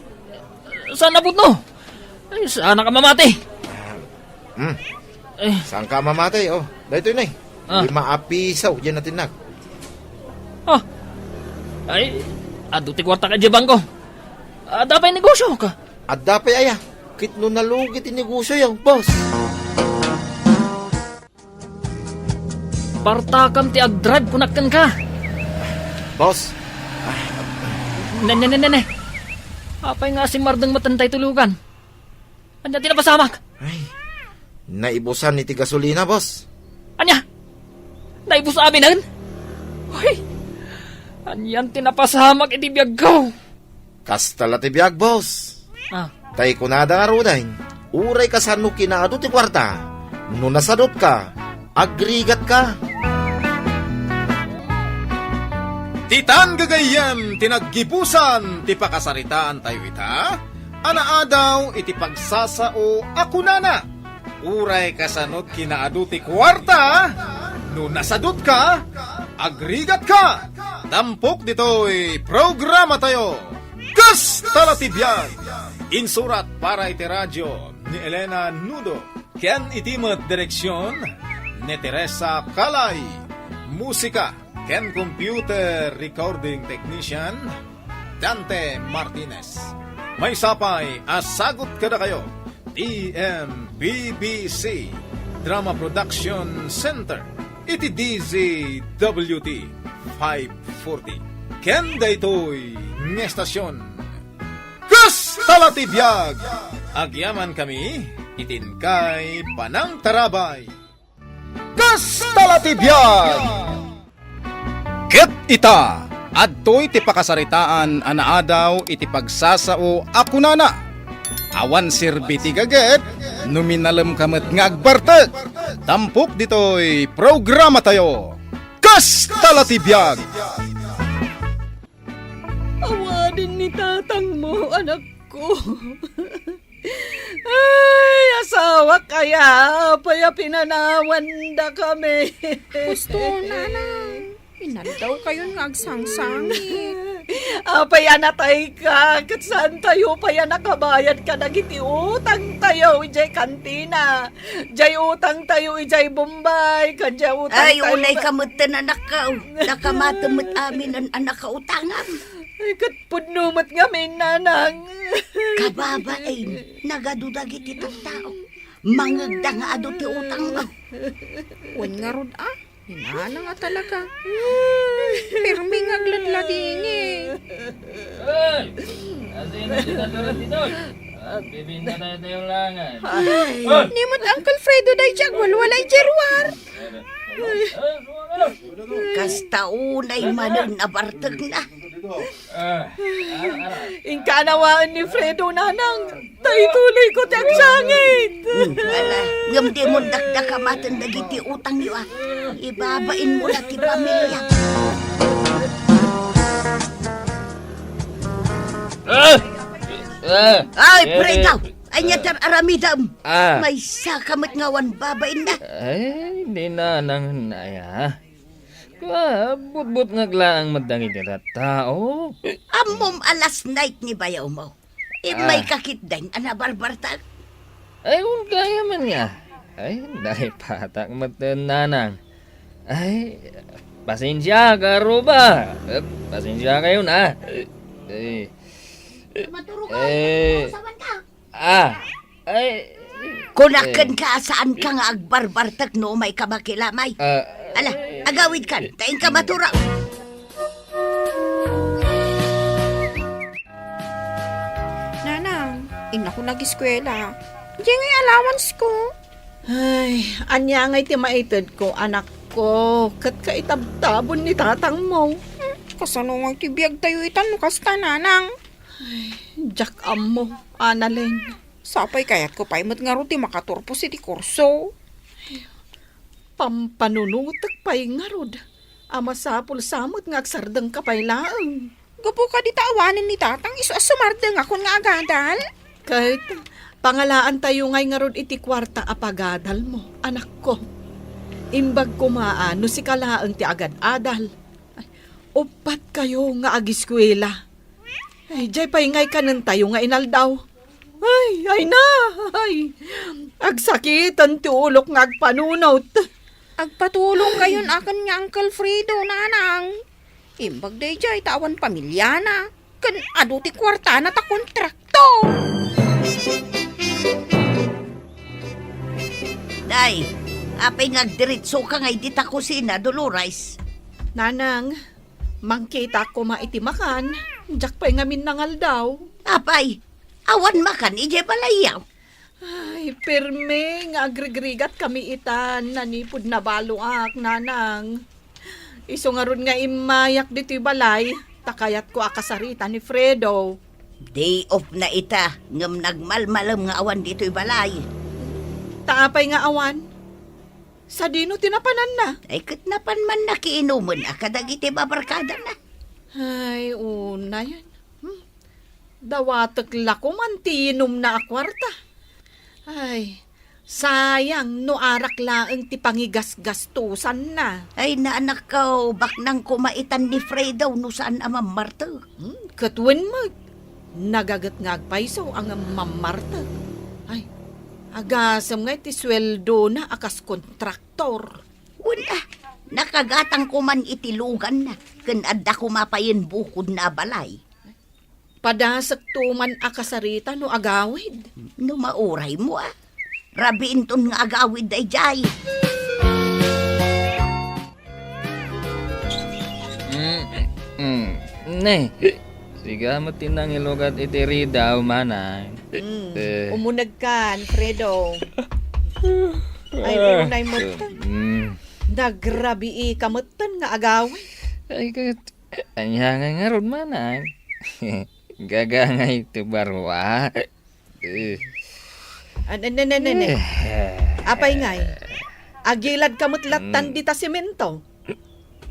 Saan a pudno? Ay, saan a mamati? Ah, hmm. Ay. Saan ka mamati? Oh, daytoy na eh. Ah. Lima a piso, diay natinnag. Ah. Ay, adu ti kuarta ka diay bangko. Adda pay negosio ka? Adda pay aya. Ket no nalugi ti negosioyo, boss. Partakam ti agdrive, kunak kenka. Boss. Ne, ne, ne, ne, ne. Apay nga asimmardeng met daytoy lugan? Ania ti napasamak? Ay, naibusan iti gasolina, boss. Ania? Naibus aminen? Uy, anian ti napasamak iti biagko? Kasta la ti biag, boss. Ah. Tay kunada ngaruden, uray kasano kinaadu ti kuarta, no nasadotka, agrigatka. Ditan gagayyem ti naggibusan ti pakasaritaantayo ita a naadaw iti pagsasao a kunana, uray kasano kinaadu ti kuarta, no nasadotka, agrigatka. Tampok ditoy programatayo, Kasta la ti biag. Insurat para iti radio ni Elena Nudo, ken iti met direksion ni Teresa Calay. Musika ken computer recording technician, Dante Martinez. Maysa pay a sagut kadakayo T M P B C Drama Production Center iti D Z W T five forty. Ken daytoy nga estasyon, Kasta la ti biag! Agyamankami iti inkay panangtarabay. Kasta la ti biag! Ket ita, adtoy ti pakasaritaan a naadaw iti pagsasao a kunana, "Awan serbi ti gaget no minalemka met nga agbartek." Tampok ditoy programatayo, Kasta la ti biag! Awanen ni tatangmo, anakko. Ay, asawak aya, apay a pinanawanda kami. Husto, nanang. Inaldaw kayon nga agsangsangit. Apay a natayka, ket saan tayo pay a nakabayad kadagiti utang tayo idiay kantina. Diay utang tayo idiay Bombay, ken diay utang Ay, tayo unay ka- ka met ten, anakko. Nakamatem met amin an-, a nakautangam. Ay, ket pudno met ngamin, nanang. Kababain, nagadu dagiti tattao. Mangegda nga adu ti utangmo. Wen ngarud, a? Ni nanang a talaga. Permi nga agladladingit. Hey! Asino ti natural dito? Bibinda tayo tayo langan. Ay. Ni met Uncle Fredo daydiay agwalwala idiay ruar. Kasta unay manen a bartekna. Inka anawaen ni Fredo, nanang, ta ituloyko ti agsangit. Hmm, ala, ngem dimon dakdakamaten dagiti utangyo, a. Ibabainmo la ti pamiliam. Ah! Ah! Ay, Fredo! Ania ti ar-aramidem? Ah. Maysaka met nga awan babainna. Ay, di nanang aya. Kabutbutngak laeng met dagiti tattao. Ammom a last night ni bayawmo. Immayka ketdin a nabarbartek? Ay, wen gayam man nga. Ay, naipatak met ten, nanang. Ay, pasensiaka, Ruba. Eh, pasensiakayon, a. Eh, Maturo ka, eh, sawan ka. Ah, ay, kunak eh, kenka a saanka nga agbarbartek no umayka makilamay. Ah, ala, agawidkan, ta inka maturaw. Nanang, innako nagiskuela. Diay ngay allowance ko. Ay, ania ngay ti maitedko, anakko? Ket kaitabtabon ni tatangmo. Hmm, kasano ngay ti biagtayo itan no kasta, nanang? Ay, diak ammo, Annalyn. Sapay kayatko pay met ngarud ti makaturpos iti kurso. Pampanunotek pay ngarud a masapul sa met nga agsardengka pay laeng. Gapu kadi ta awanen ni tatang isu a sumardengakon nga agadal? Ket pangalaantayo ngay ngarud iti kuarta a pagadalmo, anakko. Imbag koma a no sika laeng ti agad-adal. Ay, uppat kayo nga agiskuela. Ay, diay pay ngay kanentayo nga inaldaw. Ay, ay na, ay. Agsakiten ti ulok nga agpanunot. Agpatulong kayon aken ni Uncle Fredo, nanang. Imbag daydiay ta awan pamiliana. Ken adu ti kuartana ta kontraktor. Day, apay nga agdiretsoka ngay dita kusina, Dolores? Nanang, mangkitak koma iti makan, diak pay ngamin nangaldaw. Apay, awan makan idiay balayyo? Ay, permi nga agrigrigat kami itan, nanipud nabaloak, nanang. Isu ngarud nga immayak ditoy balay, ta kayatko a kasarita ni Fredo. Day off na ita, ngem nagmalmalem nga awan ditoy balay. Ta apay nga awan? Sadino ti napananna? Ay, ket napan man nakiinumen a kadagiti babarkadana. Ay, unayen. Hmm. Dawatek la koman ti inumna a kuarta. Ay, sayang no arak laeng ti pangigasgastosanna. Ay, naanakko, baknang koma itan ni Fredo no saan a mammartek. Hmm, ket wen met, nagaget nga agpayso a ngem mammartek. Ay, agasem ngay ti sueldona a kas kontraktor. Wen a, nakagatang koman iti luganna, ken adda koma payen bukodna a balay. Padasekto man a kasarita no agawid. No mauraymo, a. Rabiinton nga agawid daydiay. Mm, mm. Ne, sika met ti nangilugat iti ridaw, manang. Mm, Eh. Umunegkan, Fredo. Ay, Ah. Unay met. Mm. Nagrabii ka metten nga agawid. Ay, ket, ania nga ngarud, manang? Gagangay ti barua. Eh. An-, an-, an-, an-, an-, Eh. Apay ngay? Agilad ka met lattan Mm. dita semento.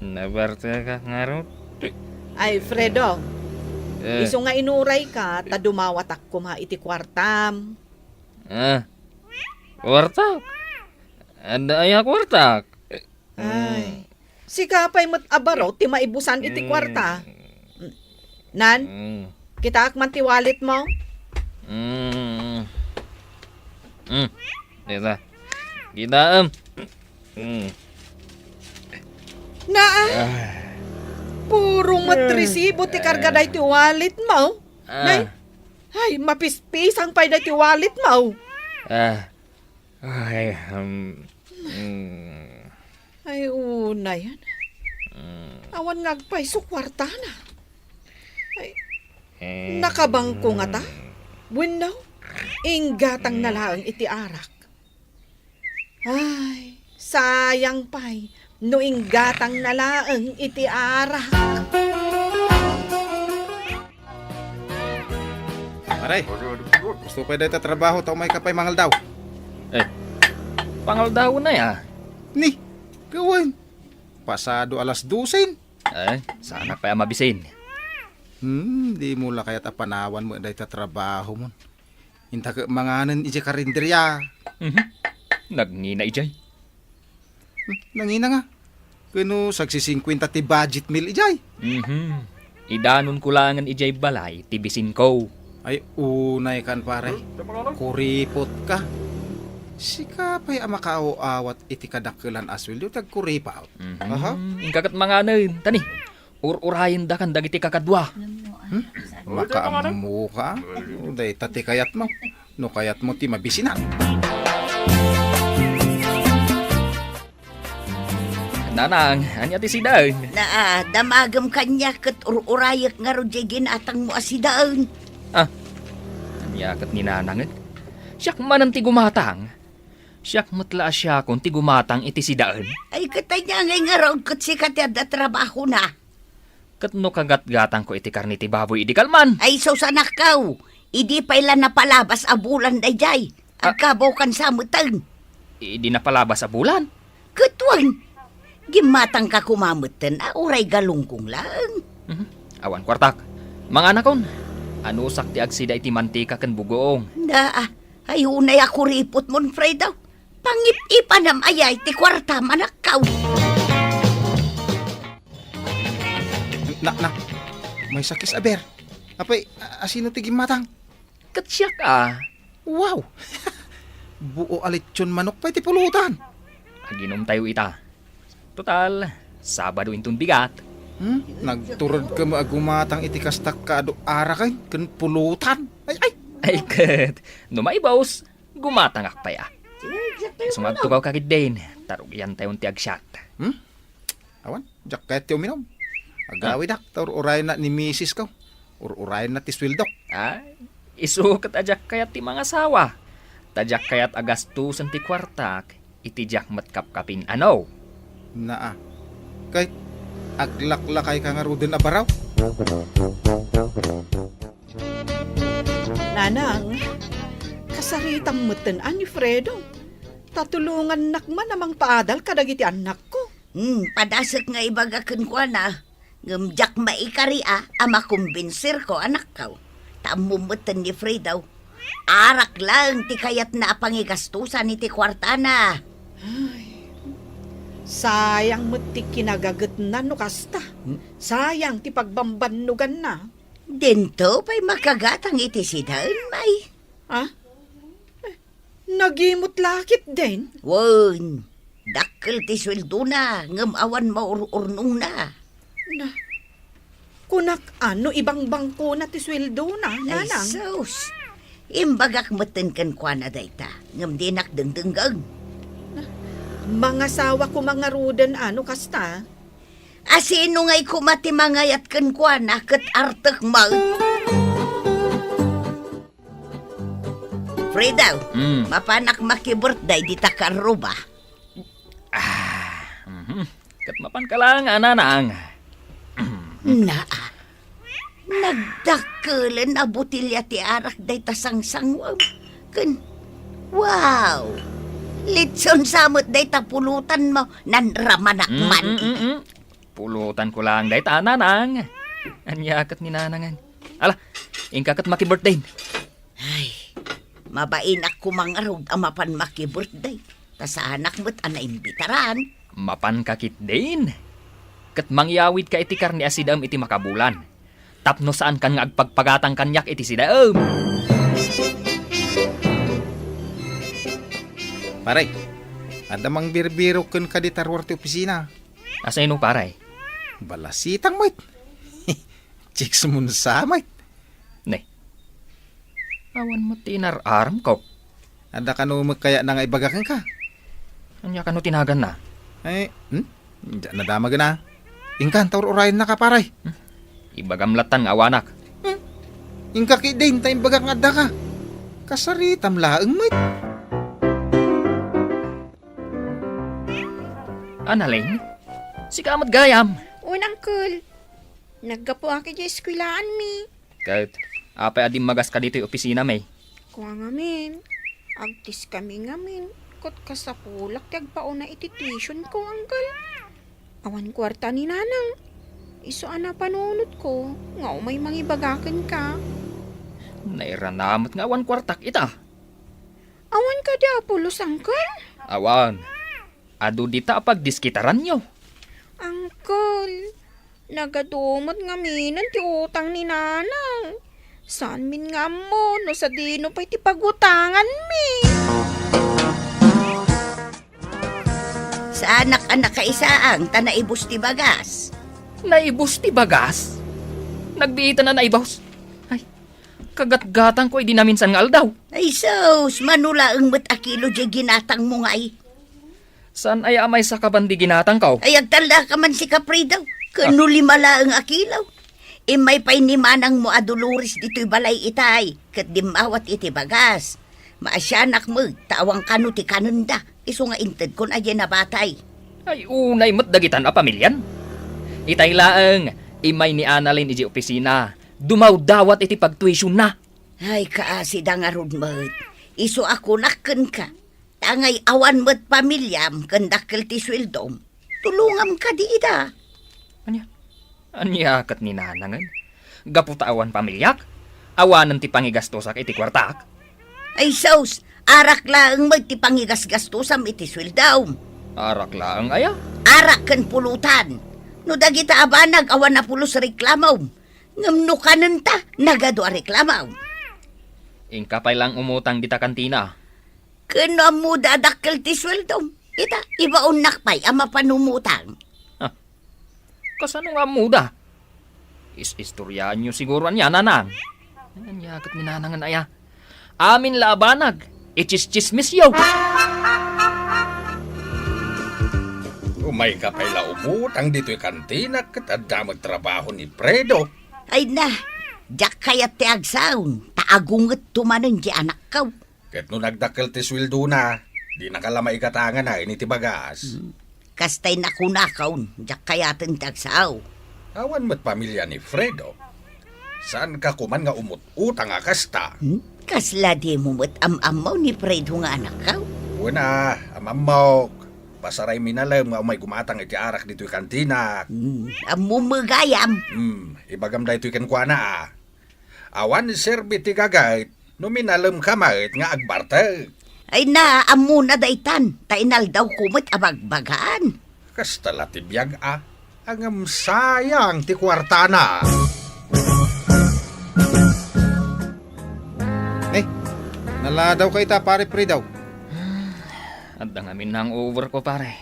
Nabartekak ngarud. Ay, Fredo. Eh. Isu nga inuray ka, ta dumawatak koma iti kuartam. Ah. Kuartak? Adda aya kuartak? Ay. Mm. Sika pay met a baro ti maibusan iti Mm. kuarta. Nan, Mm. kitaak man ti wallet mo? Mm. Mm. Dita. Kitaem. Mm. Naa. Ah. Puro met Ah. resibo ti karga Ah. daytoy wallet mo. Ah. Nay, ay, mapispisang pay daytoy wallet mo. Ah. Ay, um, mm. Ay, unay, ana. Mm. Awan nga agpayso kuartana. Ay, Eh, nakabangko ngata? mm. Wenno, inggatang na Mm. laeng iti arak. Ay, sayang pay, no inggatang na laeng iti arak. Pare, gusto pay dayta trabaho ta umay ka pay mangaldaw. Eh, pangaldaw na ya. Ni, gawan. Pasado alas dosen. Eh, saanak pay a mabisin. Hmm, dimo la kayat a panawan met dayta trabaho mon. Intak manganen idiay karinderya. Mhm. Nagngina idiay. Hmm, nangina nga. Kano sagsisingkwenta ti budget meal idiay. Mhm. Idanonko laengen idiay balay ti bisinko. Ay, unay kan, pare. Kuripot ka. Sika pay a makaaw-awat iti kadakkelan a sueldo ti agkuripot. Mhm. Aha. Inka ket manganen, tani. Ur-urayendakan dagiti kakadua. Hmm? Makaammo ka? Dayta ti kayatmo. No kayatmo ti mabisinan. Nanang, ania ti sidaen? Naa, damagem kaniak ket ur-urayek ngarud diay ginatangmo a sidaen. Ah, ania ket ni Nanang, eh? Siak manen ti gumatang. Siak met la a siakon ti gumatang iti sidaen. Ay, ket ania ngay ngarud ket sika ti adda trabahona? Ket no kagatgatangko iti karne ti baboy idi kalman? Ay, sus, anakkaw, idi pay la napalabas a bulan daydiay, Ah. agkabukan sa meten. Idi napalabas a bulan? Ket wen, gimmatangka koma meten a uray galunggong laeng. Mhm. Awan kuartak. Manganakon, anusak ti agsida iti mantika ken bugoong. Naa, ay unay a kuripot mon, Fredo. Pangip-ipanam aya iti kuartam, anakkaw. Na, na, may sakis aber. Apay, a-, asino ti gimmatang? Ket siak a. Wow! Buo a lechon manok pay ti pulutan. Aginomtayo ita. Total, Sabado inton bigat. Hmm? Nagtured ka mo a gumatang iti kastak ka adu araken ken pulutan. Ay, ay! Ay, ket, no maibos, gumatangak pay a. Sumagtukaw ka ketdin, tarugiantayon ti agsiat. Hmm? Awan, diak kayat ti uminom. Agawidak, ta ur-urayna ni misis ko. Ur-urayna ti sueldok. Ay, isu ket a diak kayat ti mangasawa. Ta diak kayat a gastusen ti kuartak, iti diak met kapkapin, ano? Naa. Kay, aglaklakay ka ngaruden a baraw? Nanang, kasaritam metten a ni Fredo. Ta tulongannak man a mangpaadal kadagiti annakko. Hmm, padasek nga ibaga kenkuana, ngem diak maikari a, a makumbinserko, anakko. Ta ammom metten ni Fredo, arak laeng ti kayatna a pangigastusan iti kuartana. Ay, sayang met ti kinagagetna no kasta. Hmm? Sayang ti pagbambannoganna. Dinto pay makagatang iti sidaen, may. Ah? Eh, nagimot la ketdin? Wen, dakkel ti sueldona, ngem awan maur-urnongna. Na, Kunak, a, no ibangbangkona ti sueldona, Ay, nanang. Sus! Imbagak metten kenkuana dayta, ngem dinak dengdenggen. Mangasawa koma ngaruden, a, no kasta. A, sino ngay koma ti mangayat kenkuana ket artek met? Fredo, Mm. mapanak maki-birthday dita karruba. Ah, mhm. Ket mapanka laeng, a, nanang. Naa, nagdakkelen a botelya ti arak dayta sangsanguem. Ken, wow! Litson sa met dayta pulutanmo, nanramanak Mm, man. mm, mm, mm. Pulutanko laeng dayta, nanang. Ania ket ni nanangen? Ala, inka ket maki-birthday. Ay, mabainak koma ngarud a mapan maki-birthday. Ta saanak met a naimbitaran. Mapanka ketdin. Ket mangyawidka iti karne a sidaem iti makabulan. Tapno saankan nga agpagpagatang kaniak iti sidaem. Pare, adda mangbirbirok kenka dita ruar ti opisina. Asino, pare? Balasitang met. Chicks mo sa met. Ne. Awan met ti inar-aramko. Adda kano met kayatna nga ibaga kenka? Ania kano ti naganna? Eh, hmm? Diak nadama gana. Inka, ta ur-urayennak, pare. Hmm? Ibagam lattan nga awanak. Hmm? Inka ketdin, ta imbagak nga addaka. Kasaritam laeng met. Annalyn, sika met gayam. Wen, Uncle. Naggapuak idiay eskuelaanmi. Ket apay a dimmagaska ditoy opisinami? Kua ngamin, agtiskami ngamin, ket kasapulak ti agpauna iti tuitionko, Uncle. Awan kuarta ni Nanang. Isu a napanunotko nga umay mangibaga kenka. Nairana met nga awan kuartak ita. Awan kadi a pulos, Uncle? Awan. Adu dita a pagdiskitaranyo. Uncle, nagadu met ngaminen ti utang ni Nanang. Saanmin nga ammo no sadino pay ti pagutanganmi. Saanak a nakaisaang ta naibus ti bagas. Naibus ti bagas? Nagbiitan a naibus? Ay, kagatgatangko idi naminsan nga aldaw. Ay sus, mano laeng met a kilo diay ginatangmo ngay? Saan aya a maysa ka bandi ginatangko? Ay, agtallaka man sika, Fredo. Ken Ah. no lima laeng a kilo. Immay pay ni manangmo a Dolores ditoy balay itay, ket dimmawat iti bagas. Maasianak met, ta awan kano ti kanenda, isu nga intedkon a diay nabatay. Ay, unay met dagitan a pamilian. Itay laeng, immay ni Annalyn idiay opisina, dumawdawat iti pagtuisionna. Ay, kaasi da ngarud met. Isu a kunak kenka. Ta ngay awan met pamiliam ken dakkel ti sueldom, tulongam kadi ida. Ania? Ania ket ni Nanangen? Gapu ta awan pamiliak, awanen ti pangigastosak iti kuartak? Ay sus, arak laeng met ti pangigasgastosam iti sueldom. Arak laeng aya? Arak ken pulutan. No dagita a banag awan a pulos reklamom, ngem no kanenta, nagadu a reklamom. Inka pay laeng umutang dita kantina. Ken no ammoda a dakkel ti sueldom, ita, ibaonnak pay a mapan umutang. Ha? Kasano nga ammoda? Is-istoriaanyo siguro ania, Nanang. Ania ket ni Nanangen aya? Amin la a banag, itsistsismisyo. Umayka pay la umutang ditoy kantina ket adda met trabaho ni Fredo. Ay na, diak kayat ti agsaon, ta agungetto manen ti anakko. Ket no nagdakkel ti sueldona, dinaka la maigatangana iti bagas. Hmm. Kastay nakunakon, diak kayaten ti agsao. Awan met pamilia ni Fredo. Saanka koman nga umut-utang a kasta? Hmm? Kasla dimo met am-ammo ni Fredo nga anakko? Wen a, am-ammok. Pasaraymi nalem nga umay gumatang iti arak ditoy kantinak. Hmm, ammom met gayam. Hmm, ibagam daytoy kenkuana a. Awan serbi ti gaget no minalemka met nga agbartek. Ay na, ammona daytan, ta inaldawko met a bagbagaan. Kasta la ti biag a, ngem sayang ti kuartana. Eh, naladawka ita, Pare Fredo. Adda ngamin hangover ko, pare.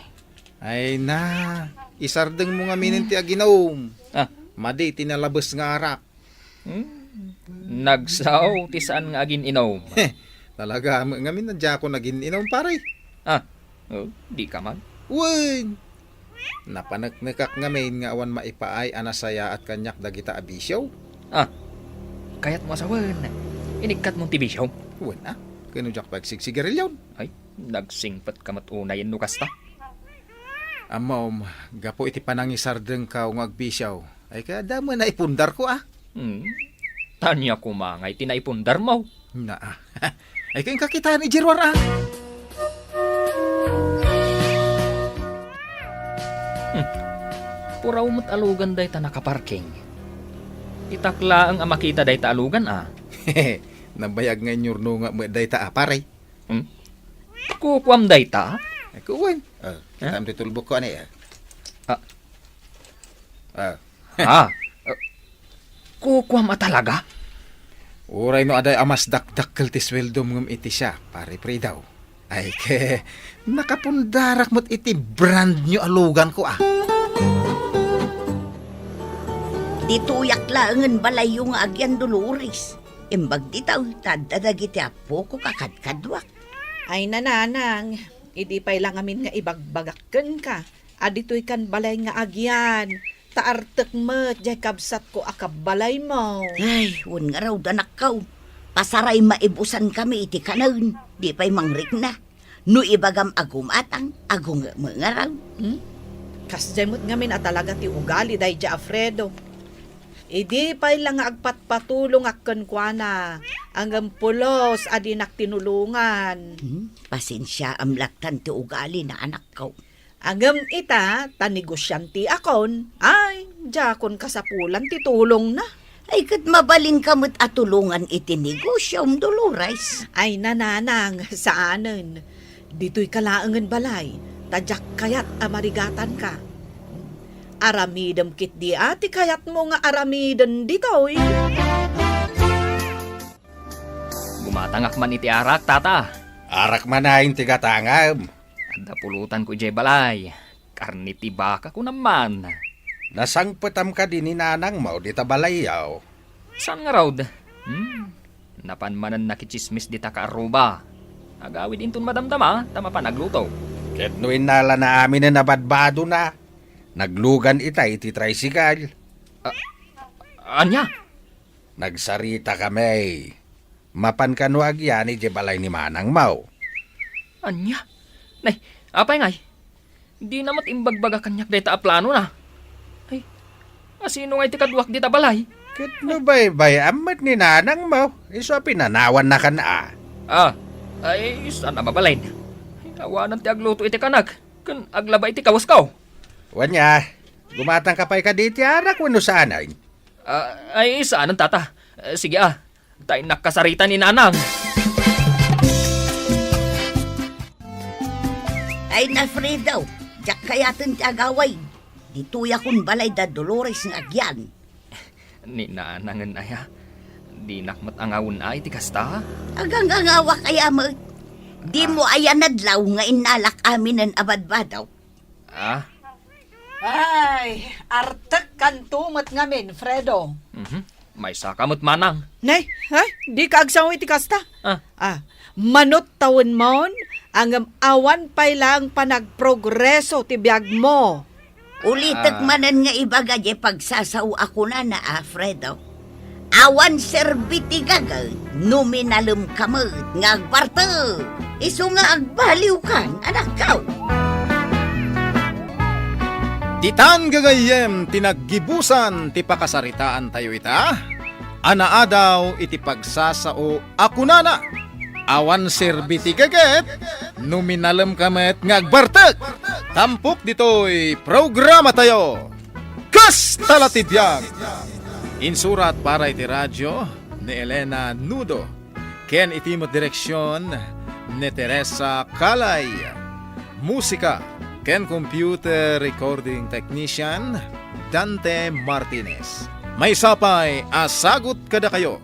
Ay na, isardengmo ngamin ti aginum. Ah, Madi ti nalabes nga arak. Hmm? Nagsao ti saan nga agin-inom. Talaga, am-, ngamin na diakon agin-inom, pare. Ah, oh, di ka man? Wen! Napaneknekak ngamin nga awan maipaay a nasayaat kaniak dagita a bisio. Ah, kayatmo a sawen, inikkatmon ti bisio? Wen, ah. Ken no diak pagsigsigarilyon. Ay, nagsingpet ka met unayen no kasta. Ammom, gapu iti panangisardengkaw nga agbisio, ay kaya adda met naipundarko, ah. Hmm. Ania koma nga iti naipundarmo? Na, ah. Ay, kayat kakitaen idiay ruar, ah. Hmm. Puraw met a lugan dayta nakaparking. Itak laeng a makita dayta a lugan, ah. Nabayag nga inyurnongam met dayta, ah, pare. Hmm? Kukuam dayta? Ay, kuwan. Ah, Eh? Tam ti tulbok ko, ani, ah. Ah. Ah. Ah. Ah. Kukuam a talaga? Uray no adda a mas dakdakkel ti sueldom ngem iti siak, pare Fredo. Ay, ke, nakapundarak met iti brand new a lugan ko, ah. Ditoyak laengen balayyo nga agian Dolores. Imbag dita, ta adda dagiti appo ko kakadkaduak. Ay, nanang, idi pay la ngamin nga ibagbagak kenka, a ditoy kan balay nga agian, ta artek met jay kabsatko a kabbalaymo. Ay, wen ngarud, anakko. Pasaray maibusan kami iti kanen, di pay mangrikna. No ibagam a gumatang, agungem ngarud. Hmm? Kasjay met ngamin a talaga ti ugali daydi a Fredo. Idi pay la nga agpatpatulongak kenkuana, ngem pulos a dinak tinulongan. Hmm, pasensiaam lattan ti ugalina, anakko. Ngem ita, ta negosiantiakon, ay, diakon kasapulan ti tulongna. Ay, ket mabalinka met a tulongan iti negosiom, Dolores. Ay, nanang, saanen. Ditoyka laengen balay, ta diak kayat a marigatanka. Aramidem ketdi a ti kayatmo nga aramiden ditoy. Gumatangak man iti arak, tata. Arak manen ti gatangam. Adda pulutanko idiay balay. Karne ti baka, kunam man. Nasangpetam kadi ni nanangmo dita balayyo? Saan ngarud? Hmm. Napan manen nakitsismis dita kaarruba. Agawid inton madamdama, ta mapan agluto. Ket no innalana aminen a badbadona, naglugan ita iti tricycle. A-, ania? Nagsaritakami. Mapan kano agian idiay balay ni manangmo. Ania? Nay, apay ngay? Dina met imbagbaga kaniak dayta a planona. Ay, asino ngay ti kaduak dita balay? Ket no baybay-am met ni nanangmo, isu a pinanawannakan a. Ah, ay, saan a mabalin? Ay, awanan ti agluto iti kanak, ken aglaba iti kawasko. Wen nia, gumatangka pay kadi iti arak wenno saanen? Ah, ay, saanen, tata. Eh, sige, ah. Ta innak kasarita ni nanang. Ay, Alfredo, diak kayaten ti agawid. Ditoyakon balay da Dolores nga agian. Ni nanangen aya, dinak met angawen a iti kasta? Agang-angawak aya met. Dimo aya nadlaw nga innalak aminen a badbado? Ah? Ay, artek kanto met ngamin, Fredo. Mhm. Maysaka met manang. Nay, ay, dika agsao iti kasta. Ah. Ah, manut tawenmon, ngem awan pay laeng panagprogreso ti biagmo. Ulitek Ah. manen nga ibaga diay pagsasao a kunana, Alfredo. Awan serbi ti gaget no minalemka met nga agbartek. Isu nga agbaliwkan, anakko. Ditan gagayyem ti naggibusan ti pakasaritaantayo ita, a naadaw iti pagsasao a kunana, awan serbi ti gaget no minalemka met nga agbartek. Tampok ditoy programatayo. Kasta la ti biag! Insurat para iti radio ni Elena Nudo, ken iti met direksion ni Teresa Calay. Musika ken computer recording technician, Dante Martinez. Maysa pay a sagut kadakayo,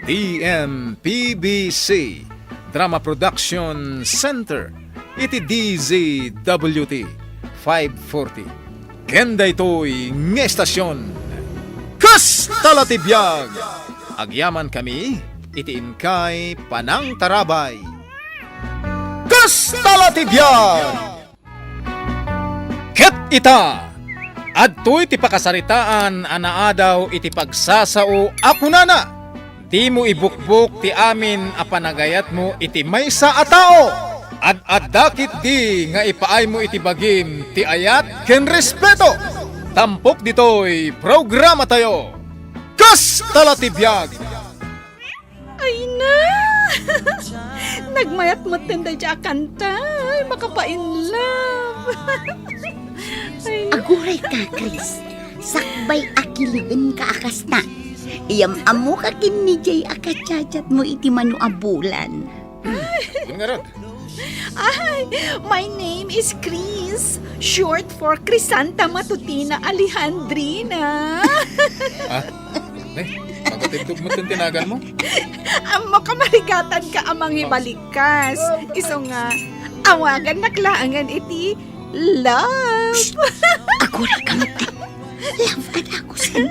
T M P B C Drama Production Center iti D Z W T five forty. Ken daytoy nga estasion, Kasta la ti biag. Agyaman kami iti inkay panangtarabay. Kasta la ti biag. Ket ita, adtoy ti pakasaritaan a naadaw iti pagsasao a kunana, "Dimo ibukbok ti amin a panagayatmo iti maysa a tao. Ad-adda ketdi nga ipaaymo iti bagim ti ayat ken respeto." Tampok ditoy programatayo, Kasta la ti biag. Ay na! Nagmayat metten daydiay a kanta. Ay, makapain love. Ay na. Aguray ka, Chris. Sakbay a kiligen ka a kasta. Iyam-ammo ka ken ni Jay a kachat-chatmo iti mano a bulan. Ay. Ano nga rod? Ay, my name is Chris, short for Crisanta Matutina Alejandrina. Ah, eh, magatibdog mo itong tinagan mo? Ammo ka marigatan ka a mangibalikas. Isu nga, awagannak laengen iti love. Aguray ka met. Love at ako sen.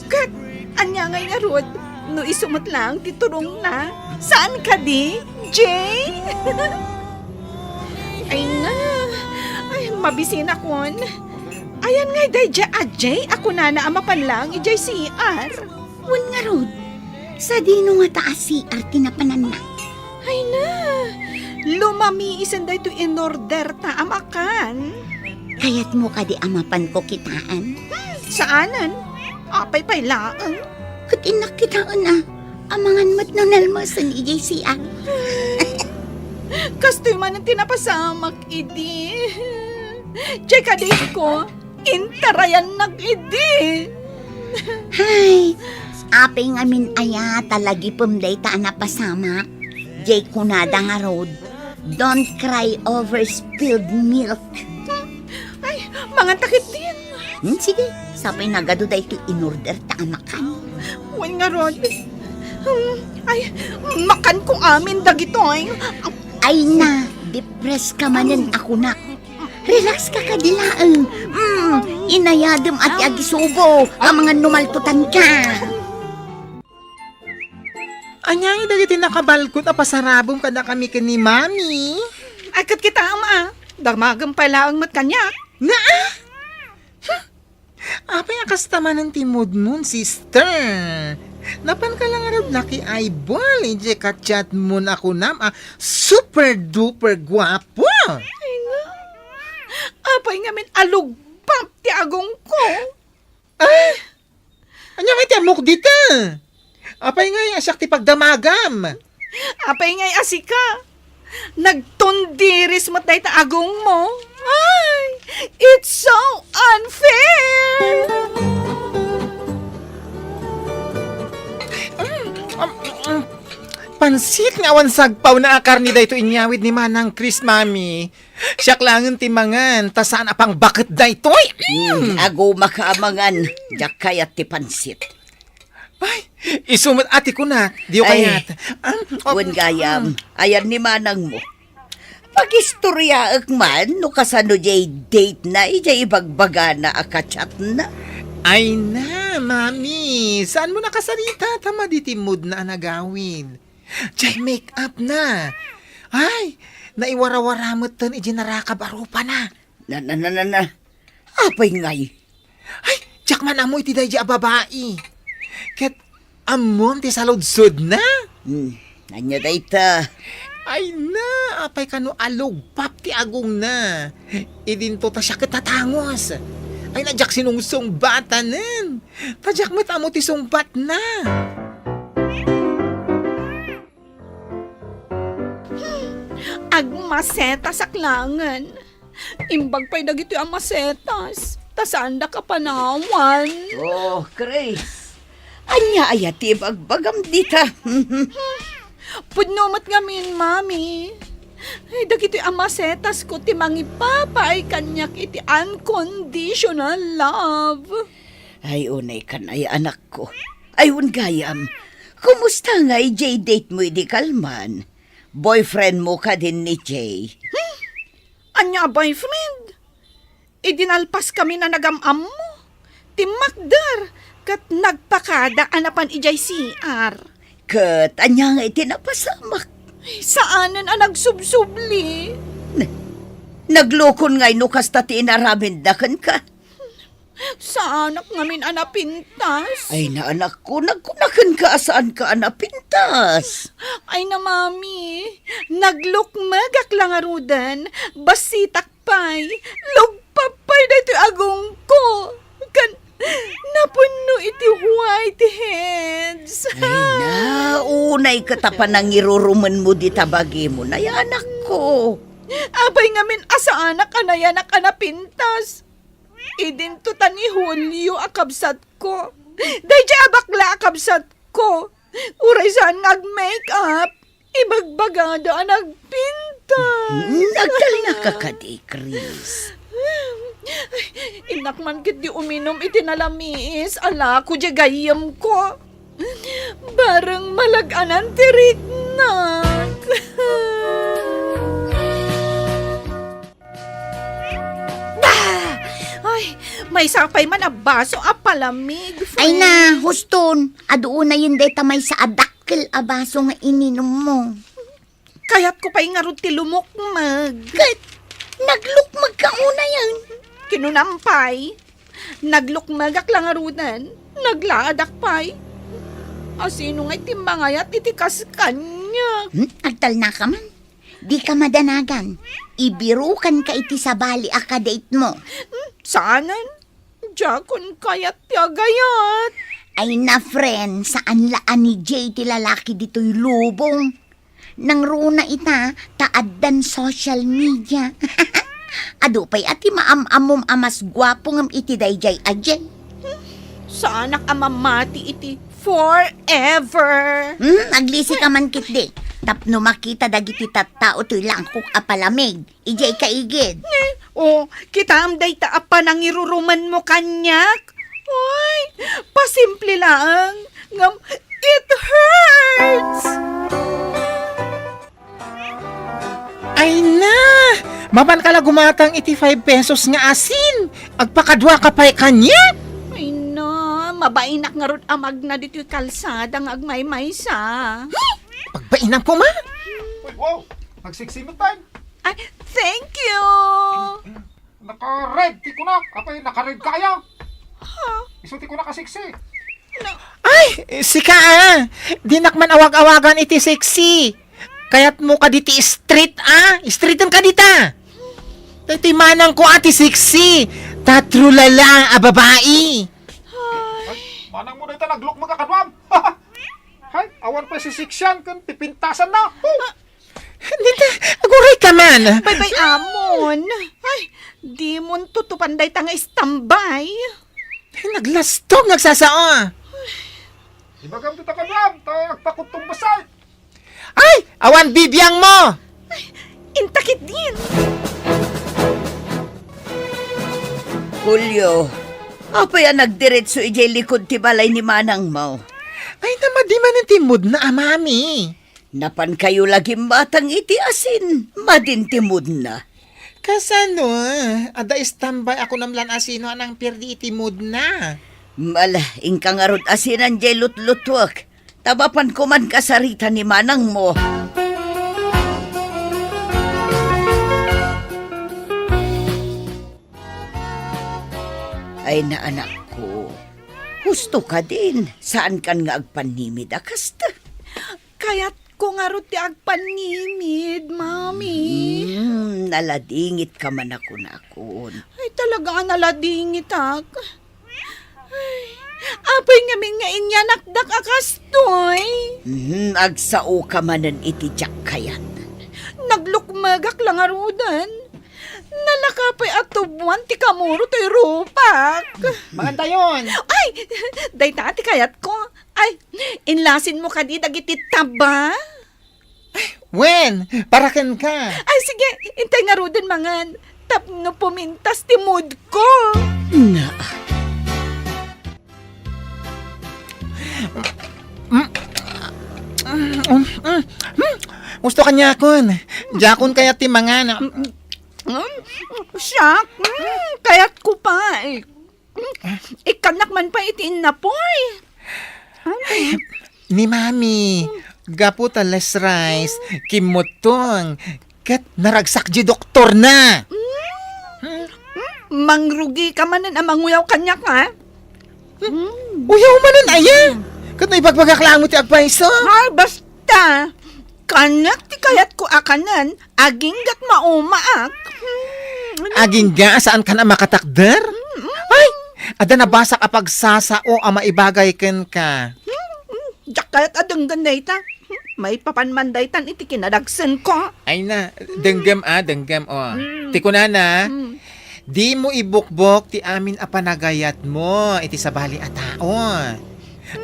Ket, ania ngay ngarud, no isu met laeng ti turongna? Saan kadi, Jay? Ay na. Ay, mabisinakon. Ayan ngay daydiay a Jay a kunana a mapan laeng idiay C R. Wen ngarud, sadino ngata a C R ti napananna? Ay na. Lumamisen daytoy inorder ta a makan. Kayatmo kadi a mapanko kitaen? Hmm, saanen. Apay pay laeng. Ket innak kitaen a, amangan met no nalmesen idiay C R. Kastoy manen ti napasamak idi. Jay kadi ko, intarayannak idi. Hay, apay ngamin aya ta lagipem dayta a napasamak? Jay kunada ngarud, "Don't cry over spilled milk." Ay, mangantak itdin. Hmm, sige, sapay nagadu daytoy inorder ta a makan. Wen ngarud. Hmm, ay, makanko amin dagitoy. Ay na, depress ka manen a kunak. Relax ka kadi laeng. Hmm, inayadem a ti agisubo, amangan no maltutan ka. Ania ngay dagiti nakabalkot a pasarabem kadakami ken ni Mami? Ay, ket kitaem a, damagem pay laeng met kaniak. Naa! Huh! Apay a kasta manen ti moodmon, sister? Napanka la ngarud naki-eyeball idiay kachatmon a kunam a super duper guapo? Ay, na. Apay ngamin a lugpap ti agongko? Ah! Ania ngay ti ammok dita? Apay ngay a siak ti pagdamagam? Apay ngay a sika? Nagtundiris met dayta agongmo. Ay, it's so unfair! Mm, um, mm, pansit nga awan sagpawna a karne daytoy inyawid ni Manang Chris, Mami. Siak laengen ti mangan, ta saan a pangbaket daytoy. Mm. Hmm, agumaka a mangan, diak kayat ti pansit. Ay, isu met a ti kunak, diyo kayat. Ay, ah, oh, wen gayam, mm. Ayan ni manangmo. Pagistoriaek man no kasano diay date na, idiay ibagbagana a kachatna. Ay na, Mami, saanmo nakasarita ta madi ti mood na a nagawid? Diay make-up na. Ay, naiwarawara metten idiay narakab a rupana. Na, na, na, na, na. Apay ngay? Ay, diak man ammo iti daydiay a babai. Ket ammom ti saludsodna? Hmm, ania dayta? Ay na, apay kano a lugpap ti agongna. Idinto ta siak ket tatangos. Ay na, diak sinungsungbatanen. Ta diak met ammo ti sungbatna. Agmasetasak laengen. Imbag pay dagitoy a masetas, ta saandak a panawan. Oh, Chris. Ania aya ti ibagbagam dita? Pudno met ngamin, Mami. Ay, dagitoy a masetasko ti mangipapaay kaniak iti unconditional love. Ay, unay kan ay, anakko. Ay, wen gayam, kumusta ngay diay date mo idi kalman? Boyfriend mo kadin ni Jay? Hmm? Ania a boyfriend? Idi nalpaskami a nagam-ammo, timmakder, Ket nagpakada a napan idiay C R. Ket ania nga iti napasamak? Ay, saanen a nagsubsubli. Naglukon ngay no kasta ti inaramidda kenka? Saanak ngamin a napintas. Ay, naanakko, nagkuna kenka a saanka a napintas. Ay na, Mami, naglukmegak la ngaruden, bassitak pay, lugpap pay daytoy agongko. Ken napunno iti whiteheads. Ay na, unay ket a panangirurumenmo dita bagimo, nayanakko. Apay ngamin a saanak a nayanak a napintas? Idinto ta ni Julio a kabsatko. Daydiay a bakla a kabsatko. Uray saan nga ag-make-up, ibagbagada a nagpintas. Hmm, agtalnaka kadi, Chris. Ay, innak man ketdi uminum iti nalamiis a lako diay gayyemko. Bareng malag-anan ti riknak. Bah! Ay, maysa pay man a baso a palamig, friend. Ay na, huston. Adu unayen dayta maysa a dakkel a baso nga ininummo. Kayatko pay ngarud ti lumukmeg. Ket naglukmegka unayen. Kinunam pay. Naglukmegak la ngaruden. Naglaadak pay. Asino ngay ti mangayat iti kas kaniak? Hmm? Agtalnaka man. Dika madanagan. Ibirukanka iti sabali a ka-date mo. Hmm, saanen? Diakon kayat ti agayat. Ay na, friend, saan la a ni Jay ti lalaki ditoy lubong. Nangruna ita, ta addan social media. Adu pay a ti maam-ammom a mas guapo ngem iti daydiay a Jay. Saanak a mamati iti forever. Hmm, aglisika man ketdi. Tapno makita dagiti tattao toy langkok a palamig. Idiay kaigid. Ne, o, kitaem dayta a panangirurumenmo kaniak. Oy, pasimple laeng, ngem it hurts! Ay na! Mapanka la gumatang iti five pesos nga asin! Agpakaduaka pay kaniak! Ay na, mabainak ngarud a magna ditoy kalsada nga agmaymaysa. Pagbainam koma? Uy, wow! Nagseksi met pay. Ay, thank you! Naka-red ti kunak. Apay, naka-red ka aya? Ha? Isu ti kunak a seksi. Na- Ay, sika, ah! Dinak man awag-awagan iti seksi. Kayatmo kadi ti street, ah? Streeten ka dita. Daytoy manangko a ti seksi. Ta trulala a babai. Ay. Ay, manangmo dayta naglukmeg a kaduam. Hay, awan pay siseksian ken pipintasanna. Huh! Dita, aguray ka man. Baybay-amon. Ay, dimon tutupan dayta nga istambay. Naglastog, nagsasao. Ibagam dita kaduam, ta agpakudtong bassit. Ay, awan bibiangmo. Ay, inta ketdin. Julio, apay a nagdiretso idiay likud ti balay ni manangmo? Ay, namadi manen ti moodna a mami. Napankayo la gimmatang iti asin, madin ti moodna. Kasano? Adda istambay a kunam lan asino a nangperdi iti moodna. Mala, inka ngarud asinan diay lutlutuek. Ta mapanko man kasarita ni manangmo. Ay, naanakko. Husto kadin, saankan nga agpannimid a kasta. Kayatko ngarud ti agpannimid, Mami. Hmm, naladingit ka man a kunakon. Ay, talaga a naladingitak. Ay, apay ngamin nga inyanakdak a kastoy? Hmm, agsao ka manen iti diak kayat. Naglukmegak la ngaruden. Nalaka pay a tubuan ti kamuro toy rupak. Mangan tayon. Ay, dayta ti kayatko. Ay, inlasinmo kadi dagiti taba? Wen, para kenka. Ay, sige, intay ngaruden mangan. Tapno pumintas ti moodko. Na. Mm, mm, mm, mm. Gusto kaniakon. Diakon kayat ti mangan. Mm, mm. Siak, mm, kayatko pay. Ikkannak Saan pay iti innapoy? Ay, ni Mami, gapu ta less rice, kimmuttong, ket naragsak di doktorna. Mangrugi ka manen a manguyaw kaniak, ha? Uyaw manen aya? Ket no ibagbagak laeng ti agpayso? Ha, basta. Kaniak ti kayatko a kanen, aginggat maumaak. Agingga a saankan a makatakder? Ay, adda nabasak a pagsasao a maibagay kenka. Diak kayat a denggen dayta. Maipapan man daytan iti kinadagsenko. Ay na, denggem a, denggem, o. Ti kunana, dimo ibukbok ti amin a panagayatmo iti sabali a tao.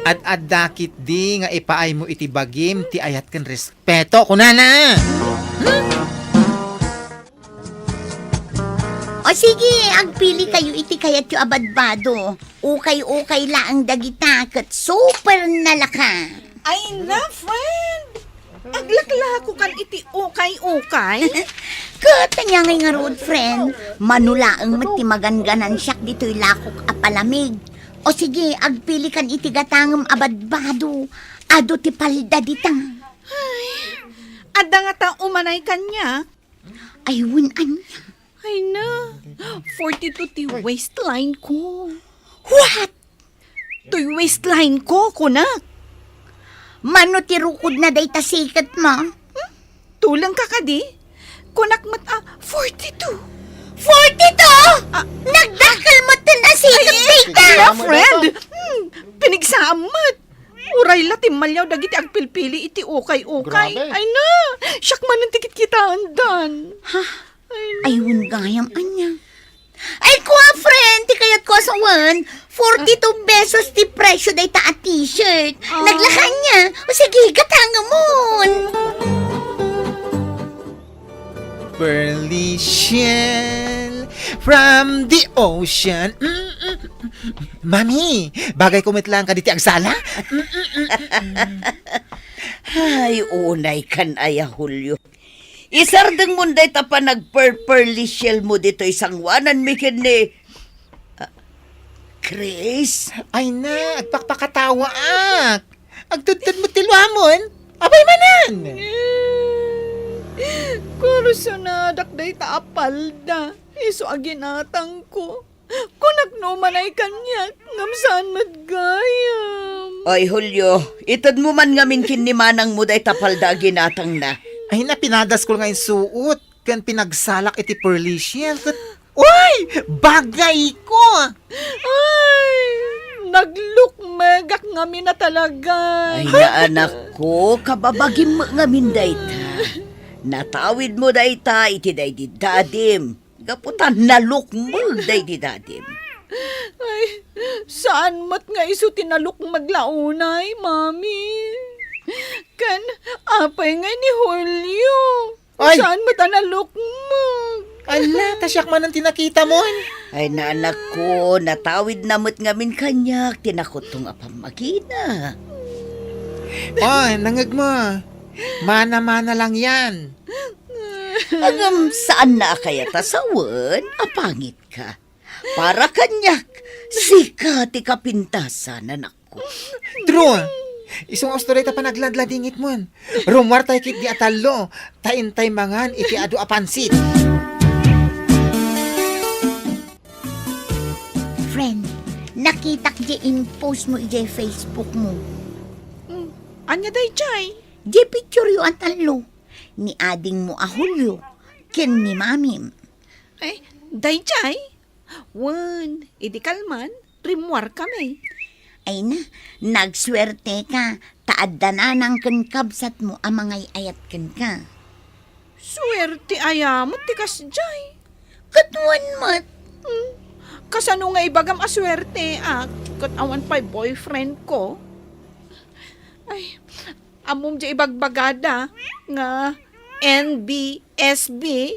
Ad-adda ketdi nga ipaaymo iti bagim ti ayat ken respeto, kunana. O sige, agpili kayo iti kayatyo a badbado. Ukay-ukay laeng dagita ket super nalaka. Ay na, friend! Aglaklako kan iti ukay-ukay? Ket ania ngay ngarud, friend? Mano laeng met ti maganganan siak ditoy lakok a palamig. O sige, agpili kan iti gatangem a badbado. Adu ti palda dita. Ay, adda ngata umanay kaniak? Ay, wen ania? Ay na, forty-two ti waistline ko. What? Toy waistline ko, kunak. Mano ti rukodna dayta siket mo? Hmm? Tuleng ka kadi? Kunak met a forty-two. Forty-two? Ah. Nagdakkel met ten a siket dayta. Ay, friend. Hmm, pinigsaam met. Uray la timmaliaw dagiti agpilpili iti ukay-ukay. Grabe. Ay na, siak manen ti kitkitaendan. Ha? Ay, na. Ay, wen gayam ania. Ay, kua, friend, ti kayatko a sawen, forty-two pesos ti presyo dayta a t-shirt. Ah. Naglaka ania? O sige, gatangemon. Pearly shell from the ocean. Mm, mm, mm. Mami, bagay ko met laeng kaditi agsala. Mm, mm, mm, mm. Ay, unay kan aya, Julio. Isardengmon dayta panagperperlisyelmo ditoy sangoananmi ken ni, ah, Chris. Ay na, agpakpakatawaak. Agtudtudmo ti luamon. Apay manen? Kursonadak dayta a palda. Isu a ginatangko. Kunak no umanay kaniak, ngem saan met gayam. Ay, Julio, itedmo man ngamin ken ni manangmo dayta palda a ginatangna. Ay, na, pinadaskol nga insuot, ken pinagsalak iti perlisian, ket, uy! Bagayko! Ay, naglukmegak ngamin a talaga. Ay, na, anakko, kababagim ngamin dayta. Natawidmo dayta iti daydi dadim. Gapu ta nalukmeg daydi dadim. Ay, saan met nga isu ti nalukmeg la unay, Mami? Ken apay ngay ni Julio? Ay! Saan met a nalukmeg? Ala, ta siak manen ti nakitamon. Ay, na, anakko, natawidna met ngamin kaniak ti nakutong a pammagina. Oh, nangegmo. Mana-mana lang yan. Ngem, saanna a kayat a sawen a pangitka. Para kaniak, sika ti kapintasan, anakko. True. Isu nga usto dayta panagladladingitmon. Rummuartay ketdi a tallo, ta intay mangan iti adu a pansit. Friend, nakitak di in-post mo idiay Facebook mo. Hmm, ania daydiay? Di picture yo a tallo. Ni adingmo a Julio, ken ni mamim. Ay, daydiay? Wen, idi kalman, rimmuarkami. Ay na, nagsuerteka, ta adda nanang ken kabsatmo a mangay-ayat kenka. Suerte aya met ti kasdiay. Ket wen met. Hmm, kasano nga ibagam a suerteak ket awan pay boyfriendko? Ay, ammom di ibagbagada nga N B S B,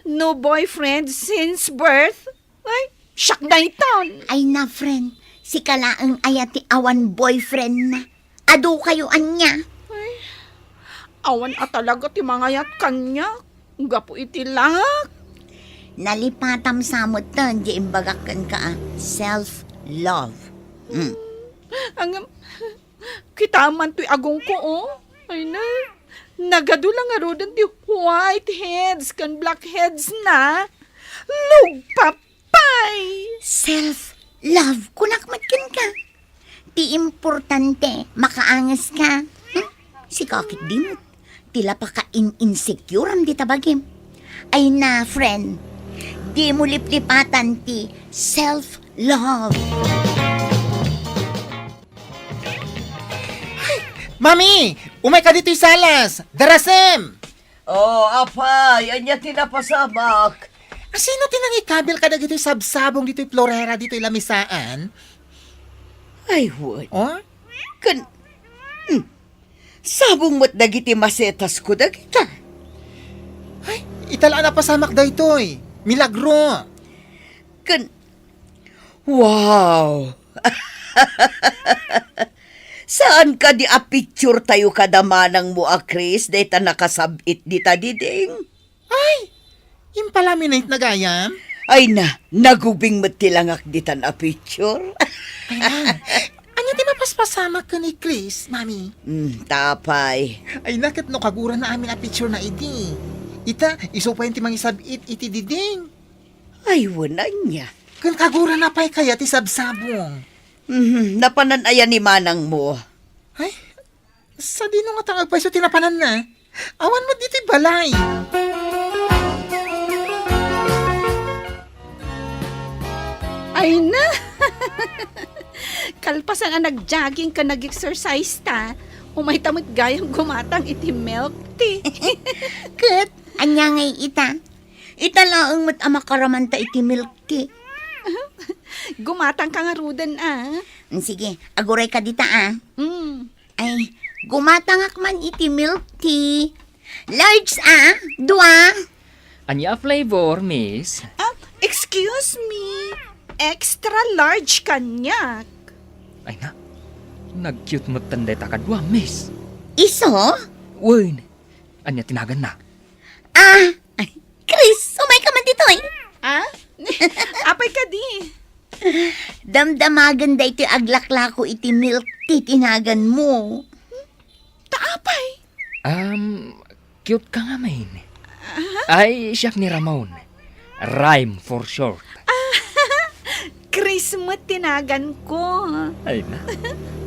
no boyfriend since birth? Ay, siak daytan. Ay na, friend, sika laeng aya ti awan boyfriendna. Adu kayo ania? Ay, awan a talaga ti mangayat kaniak gapu iti langak. Nalipatam sa metten di imbagak kenka a self-love. Mm. Ang, kita man toy agongko, oh. Ay na, nagadu la ngaruden ti whiteheads ken blackheadsna. Lugpapay! Self-love, kunak met kenka. Ti importante, makaangeska. Hmm? Sika ketdi met. Ti lapaka in-insecuream dita bagim. Ay na, friend, dimo liplipatan ti self-love. Mami, umayka ditoy salas. Darasem! Oh, apay, ania ti napasamak? Asino ti nangikabil kadagitoy sabsabong ditoy florera ditoy lamisaan? Ay, wen. Oh? Ken, hmm, sabong met dagiti masetasko dagita. Ay, ita la a napasamak daytoy. Milagro. Ken, wow! Saan kadi a picture tayo kada manangmo a Chris, dayta nakasab-it dita diding? Ay, impalaminate na gayam? Ay na, nagubing met ti langak ditan a picture. Ay na, ania ti mapaspasamak ken ni Chris, Mami? Hmm, tapay. Ay na, ket no kagurana amin a picture na idi. Ita, isu pay ti mangisab-it iti diding. Ay, wen, ania? Ken kagurana pay kaya ti sabsabong? Mhm, napanan aya ni manangmo? Ay, sadino ngata nga agpayso ti napananna? Awan met ditoy balay. Ay na! Kalpasan a nag-jogging ken nag-exercise ta, umayta met gayam gumatang iti milk tea. Ket, ania ngay ita? Ita laeng met a makaramanta iti milk tea. Gumatangka ngaruden a. Mm, sige, agurayka dita a. Mm. Ay, gumatangak man iti milk tea. Large a, dua. Ania a flavor, miss? Ah, excuse me. Extra large kaniak. Ay na, nag-cute metten dayta kadua, miss. Isu? Wen, ania ti naganna? Ah, ay, Chris, umayka man ditoy. Ah? Apay kadi? Damdamagen daytoy aglaklako iti milk tea ti naganmo. Ta apay? Um, cute ka ngamin. Aha. Ay, siak ni Ramon. Rhyme for short. Chris met ti naganko. Ay na,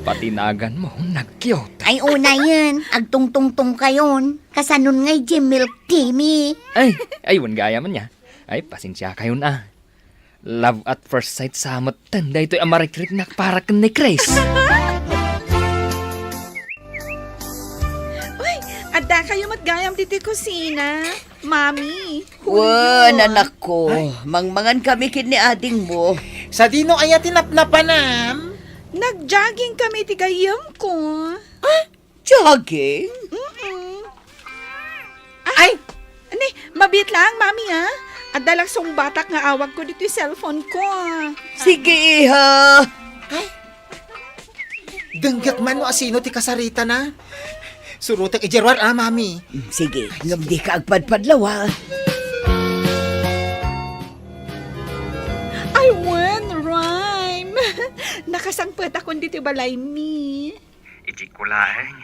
pati naganmo, nag-cute. Ay, unayen, agtungtungtongkayon. Kasanon ngay diay milk tea mi? Ay, ay, wen gayam ania. Ay, pasensiakayon a. Love at first sight sa metten daytoy a marikriknak para ken ni Chris. Uy, addakayo met gayam ditoy kusina, Mami. Wen, Julio. Anakko, ay, mangmangan kami ken ni adingmo. Sadino aya ti napnapanam? Nag-jogging kami ti gayyemko. Ah? Jogging? Mm-mm. Ah, ay! Ni, mabiit lang, Mami, ah. Adda lang sungbatak nga awagko ditoy cellphone ko, ah. Sige, iha. Ay! Dengget man no asino ti kasaritana. Surotek idiay ruar, ah, Mami. Mm, sige, ngem dika agpadpadlaw, ah. Ay, wen, rhyme. Nakasangpetakon ditoy balaymi. Idiay ko laeng,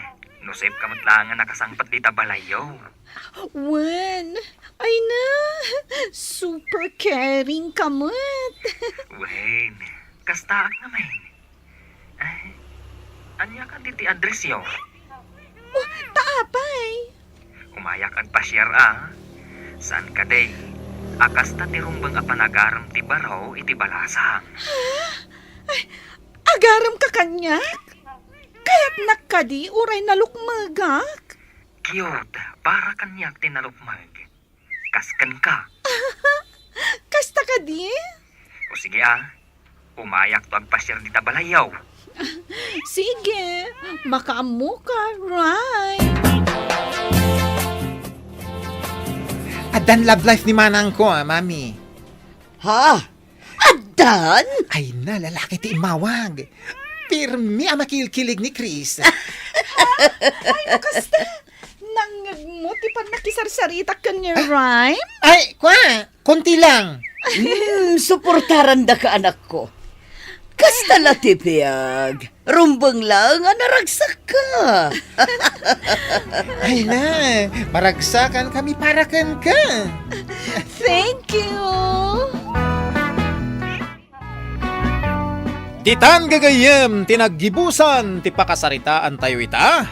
no saipka met laeng a nakasangpet dita balayyo. Wen, ay na, super caring ka met. Wen, kastaak ngamin. Ay, ania kadi ti addressyo? Oh, ta apay? Umayak agpasiar a. Saan kadi a kasta ti rumbeng a panagarem ti baro iti balasang? Ha? Ay, agaremka kaniak? Kayatnak kadi uray nalukmegak? Cute, para kaniak ti nalukmeg. Kas kenka. Kasta kadi? O sige a, umayakto agpasiar dita balayyo. Sige, makaammoka, right? Addan love life ni manangko, ah, Mami. Ha? Addan? Ay na, lalaki ti immawag. Pirmi a makilkilig ni Chris. Ay, no kasta, nangngegmo ti pannakisarsaritak ken ni Rhyme? Ay, kua, konti lang. Hmm, suportarandaka, anakko. Kasta la ti biag. Rumbeng laeng a naragsakka. Ay na, maragsakan kami para kenka. Thank you. Ditan gagayyem ti naggibusan ti pakasaritaantayo ita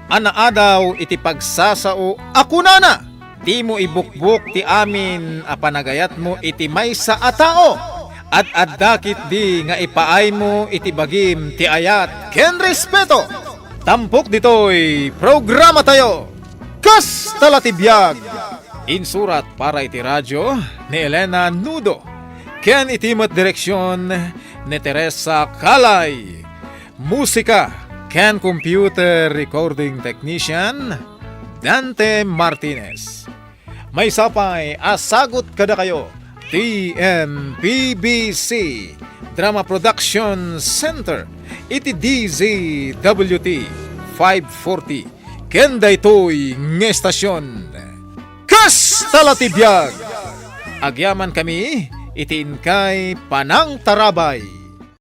a naadaw iti pagsasao a kunana, "Dimo ibukbok ti amin a panagayatmo iti maysa a tao. Ad-adda ketdi nga ipaaymo iti bagim ti ayat ken respeto." Tampok ditoy programatayo, Kasta la ti biag. Insurat para iti radyo ni Elena Nudo ken iti met direksion ni Teresa Calay. Musika ken computer recording technician, Dante Martinez. Maysa pay a sagut kadakayo ti M P B C Drama Production Center iti D Z W T five forty ken daytoy nga estasion. Kasta la ti biag. Agyaman kami iti inkay panangtarabay.